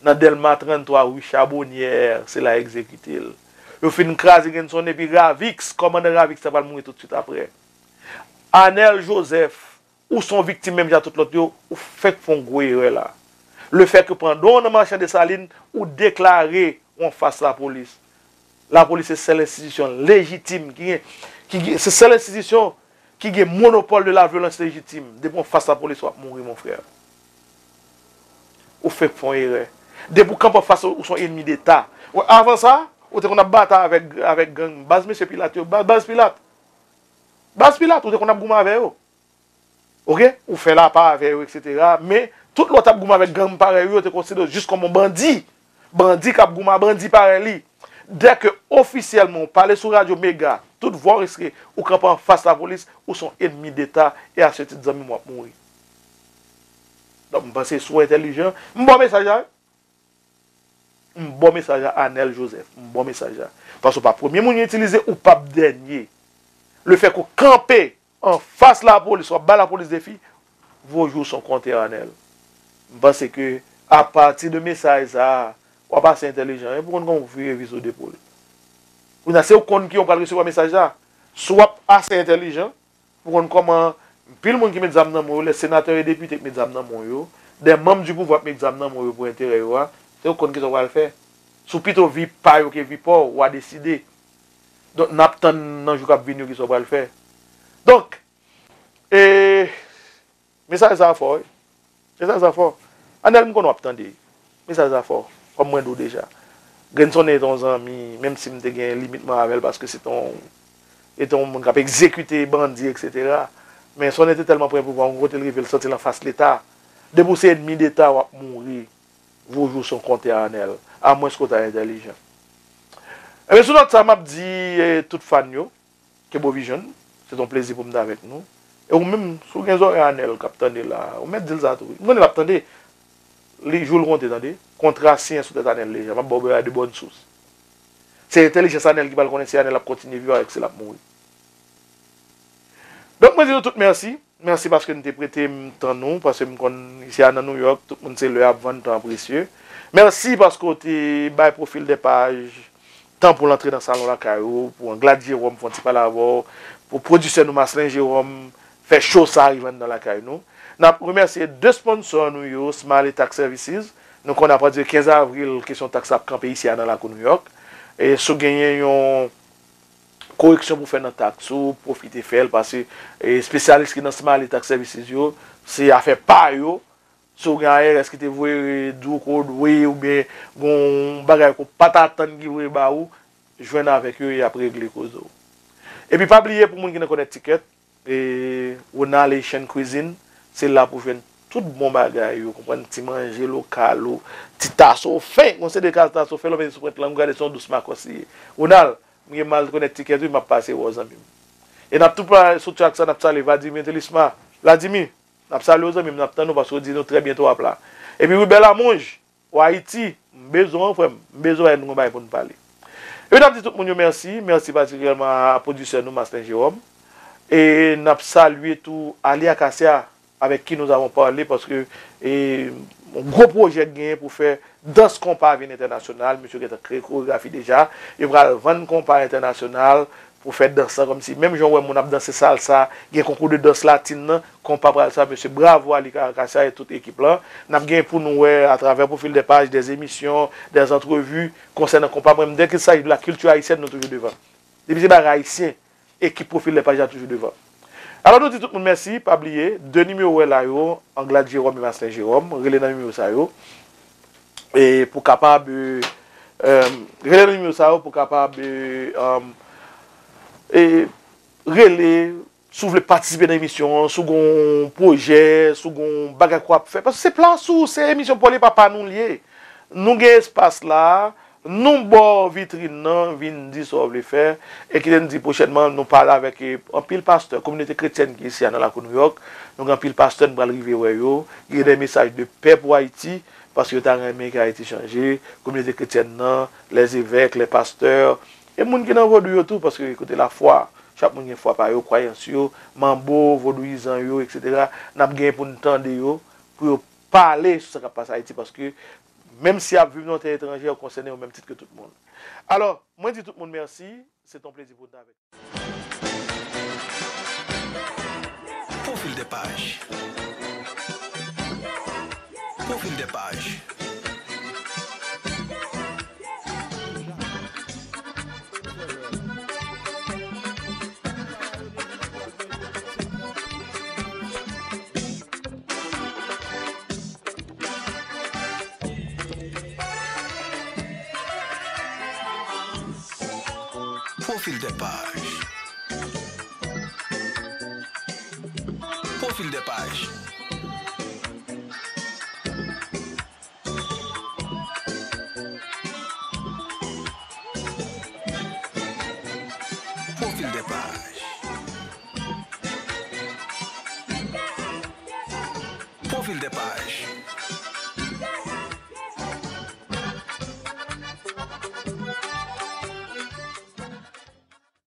Nan Dèlma tranntwa, ri Chabonyè, se la yo egzekite l. Yo fin kraze Grenn Sonnen, epi Ravix, kòmandan Ravix la pral mouri toutswit apre. Anèl Jozèf, ou se yon viktim menm jan ak tout lòt yo, ou fèk fè yon gwo erè la. Lefètke pandan w nan Machan Desalin, ou deklare w anfas lapolis. Lapolis se sèl enstitisyon lejitim ki gen, ki gen, se sèl enstitisyon ki gen monopòl de la vyolans lejitim. Depi w anfas lapolis, w ap mouri, mon frè. Ou fèk fè yon erè. Depi w kanpe anfas, ou se yon enmi deta. Wè, avan sa, ou te konn ap batay avèk, avèk gang, baz mesye Pilat yo, ba-, baz Pilat. Baz Pilat, ou te konn ap goumen avè yo. Oke? Ou fè lapa avè yo, etsetera. Men, tout lè w t ap goumen avèk gang parèy ou, yo te konsidere w jis kòm yon bandi. Bandi k ap goumen ak bandi parèy li. Dèke ofisyèlman ou pale sou radyo Mega, tout vwa w rejistre, ou kanpe anfas lapolis, ou se yon enmi deta, e a se tit zanmi m w ap mouri. Donk, m panse si w entèlijan, m ba w mesaj la, wi. M ba w mesaj la, Anèl Jozèf, m ba w mesaj la. Paske w pa premye moun yo itilize, ou p ap dènye. Lefètke w kanpe anfas lapolis, w ap bay lapolis defi, vo jou w se yon kontè, Anèl. M panse ke apati de mesaj sa a, w ap ase entèlijan, epi w konn kòman pou vire vizo depol. Kounye a, se ou konn ki w pral resevwa mesaj sa a. Si w ap ase entèlijan, Ou konn kòman anpil moun ki met zam nan men w yo, lè senatè e depite k met zam nan men w yo, dè manm di pouvwa k met zam nan men w yo pou enterè yo a, se yo k konn kisa w pral fè. Si w pito vi pa yo ke vi pa w, w a deside. Donk, n ap tann nan jou k ap vini yo kisa w pral fè. Donk, e, mesaj sa a fò, wi. Mesaj sa a fò. Anèl, m konnen w ap tande. Mesaj sa a fò. Kòm mwen di w deja. Grenn Sonnen se yon zanmi, menm si m te gen limit mwen avè l, paske se te yon, se te yon moun k ap egzekite bandi, etsetera. Men Sonnen te tèlman pran pouvwa, yon kote l rive, l santi l anfas Leta. Depi w se ènmi Leta, w ap mouri. Vos jours sont comptés, Anèl. Amwens ke w ta entèlijan. Ebyen, sou nòt sa, m ap di, eh, tout fan yo, Kebo Vision, se t on plezi pou m t avèk nou. E ou menm, si w gen zòrèy Anèl k ap tande la, ou mèt di l sa tou, wi. M konnen l ap tande. Li, jou l konte, tande. Kontra siyen sou tèt Anèl deja. M ap ba w bagay de bòn sous. Se entèlijans Anèl ki pral konnen si Anèl ap kontinye viv avèk si l ap mouri. Donk, mwen di nou tout mèsi. Mèsi paske n te prete m tan nou, paske m konn isi a nan Nouyòk, tout moun se lè ap vann, tan presye. Mèsi paske w te bay Profil de Paj tan pou l antre nan salon lakay ou, pou Anglade Jérôme fè yon ti pale avè w, pou pwodisè nou Marcelin Jérôme fè show sa a rive anndan lakay nou. N ap remèsye de sponsò nou yo, Smiley Tax Services. Nou konnen apati de kenz avril, kesyon taks la ap kanpe isi a nan lakou Nouyòk. E si w genyen yon koreksyon pou fè nan taks ou, pwofite fè l, paske, e, espesyalis ki nan Smiley Tax Services yo, se afè pa yo. Si w gen I R S ki te voye di w ke w dwe oubyen gen yon bagay ke w pa t atann ki voye ba ou, jwenn avèk yo, y ap regle koze w. Epi pa bliye pou moun ki nan Connecticut, e, Ronald Haitian Cuisine, se la pou jwenn tout bon bagay yo, konprann, ti manje lokal ou, ti taso fen, gon seri de ka taso fen, lè w mete sou pwent lang ou gade se yon dous makòs li ye. Ronald, m gen mal Connecticut wi, m ap pase wè w zanmi m. E n ap tou pa soti ak sa, n ap salye Vladimir Telisma. Vladimir, n ap salye w zanmi m, n ap tann ou paske w di nou trè byento w ap la. Epi wi, Bèl Amonj, w Ayiti, m bezwen w frè m, m bezwen w, nou gon bagay pou n pale. Epi n ap di tout moun yo mèsi, mèsi patikilyèman a pwodisè nou, Marcelin Jérôme. E n ap salye tou Ali Acacia, avec qui nous avons parlé, paske, e, yon gwo pwojè k genyen pou fè dans konpa vin entènasyonal, misye gentan kreye koregrafi deja, yo pral vann konpa entènasyonal pou fè dans lan, kòmsi menm jan w wè moun ap danse salsa, gen konkou de dans latin nan, konpa pral sa, mesye, bravo Ali Acacia e tout ekip lan. N ap gen pou nou wè atravè Profil de Paj, des émissions, des entrevues konsènan konpa, mwen menm, dès qu'il s'agit de la culture haïtienne, nou toujou devan. Depi se bagay ayisyen, ekip Profil de Paj la toujou devan. Alò, nou di tout moun mèsi, pa bliye, de nimewo w wè la yo, Anglade Jérôme e Marcelin Jérôme, rele nan nimewo sa yo, e pou kapab, e, e, rele nan nimewo sa yo pou kapab, e, e, e, rele, si w vle patisipe nan emisyon an, si w gen yon pwojè, si w gen yon bagay ke w ap fè, paske se plas ou, se emisyon pa w li, pa pa nou l ye. Nou gen espas la, nou ba w vitrin nan, vin di sa w vle fè, e kite n di pwochènman, nou pale avèk, e, anpil pastè, kominote kretyèn ki isi a nan lakou Nouyòk, nou gen anpil pastè, nou pral rive wè yo, gen de mesaj de pè pou Ayiti, paske yo ta renmen ke Ayiti chanje, kominote kretyèn nan, lèzevèk, lèpastè, e moun ki nan vodou yo tou, paske kote lafwa, chak moun gen fwa pa yo, kwayans yo, manbo, vodouyizan yo, etsetera. N ap gen pou n tande yo, pou yo pale sou sa k ap pase Ayiti, paske menm si y ap viv nan yon tè etranje, yo konsène yo menm tit ke tout moun. Alò, mwen di tout moun mèsi, se t on plezi pou n t avèk. Profil de paj. Profil de paj. Profil de paj. Profil de paj. Profil de paj. Profil de paj.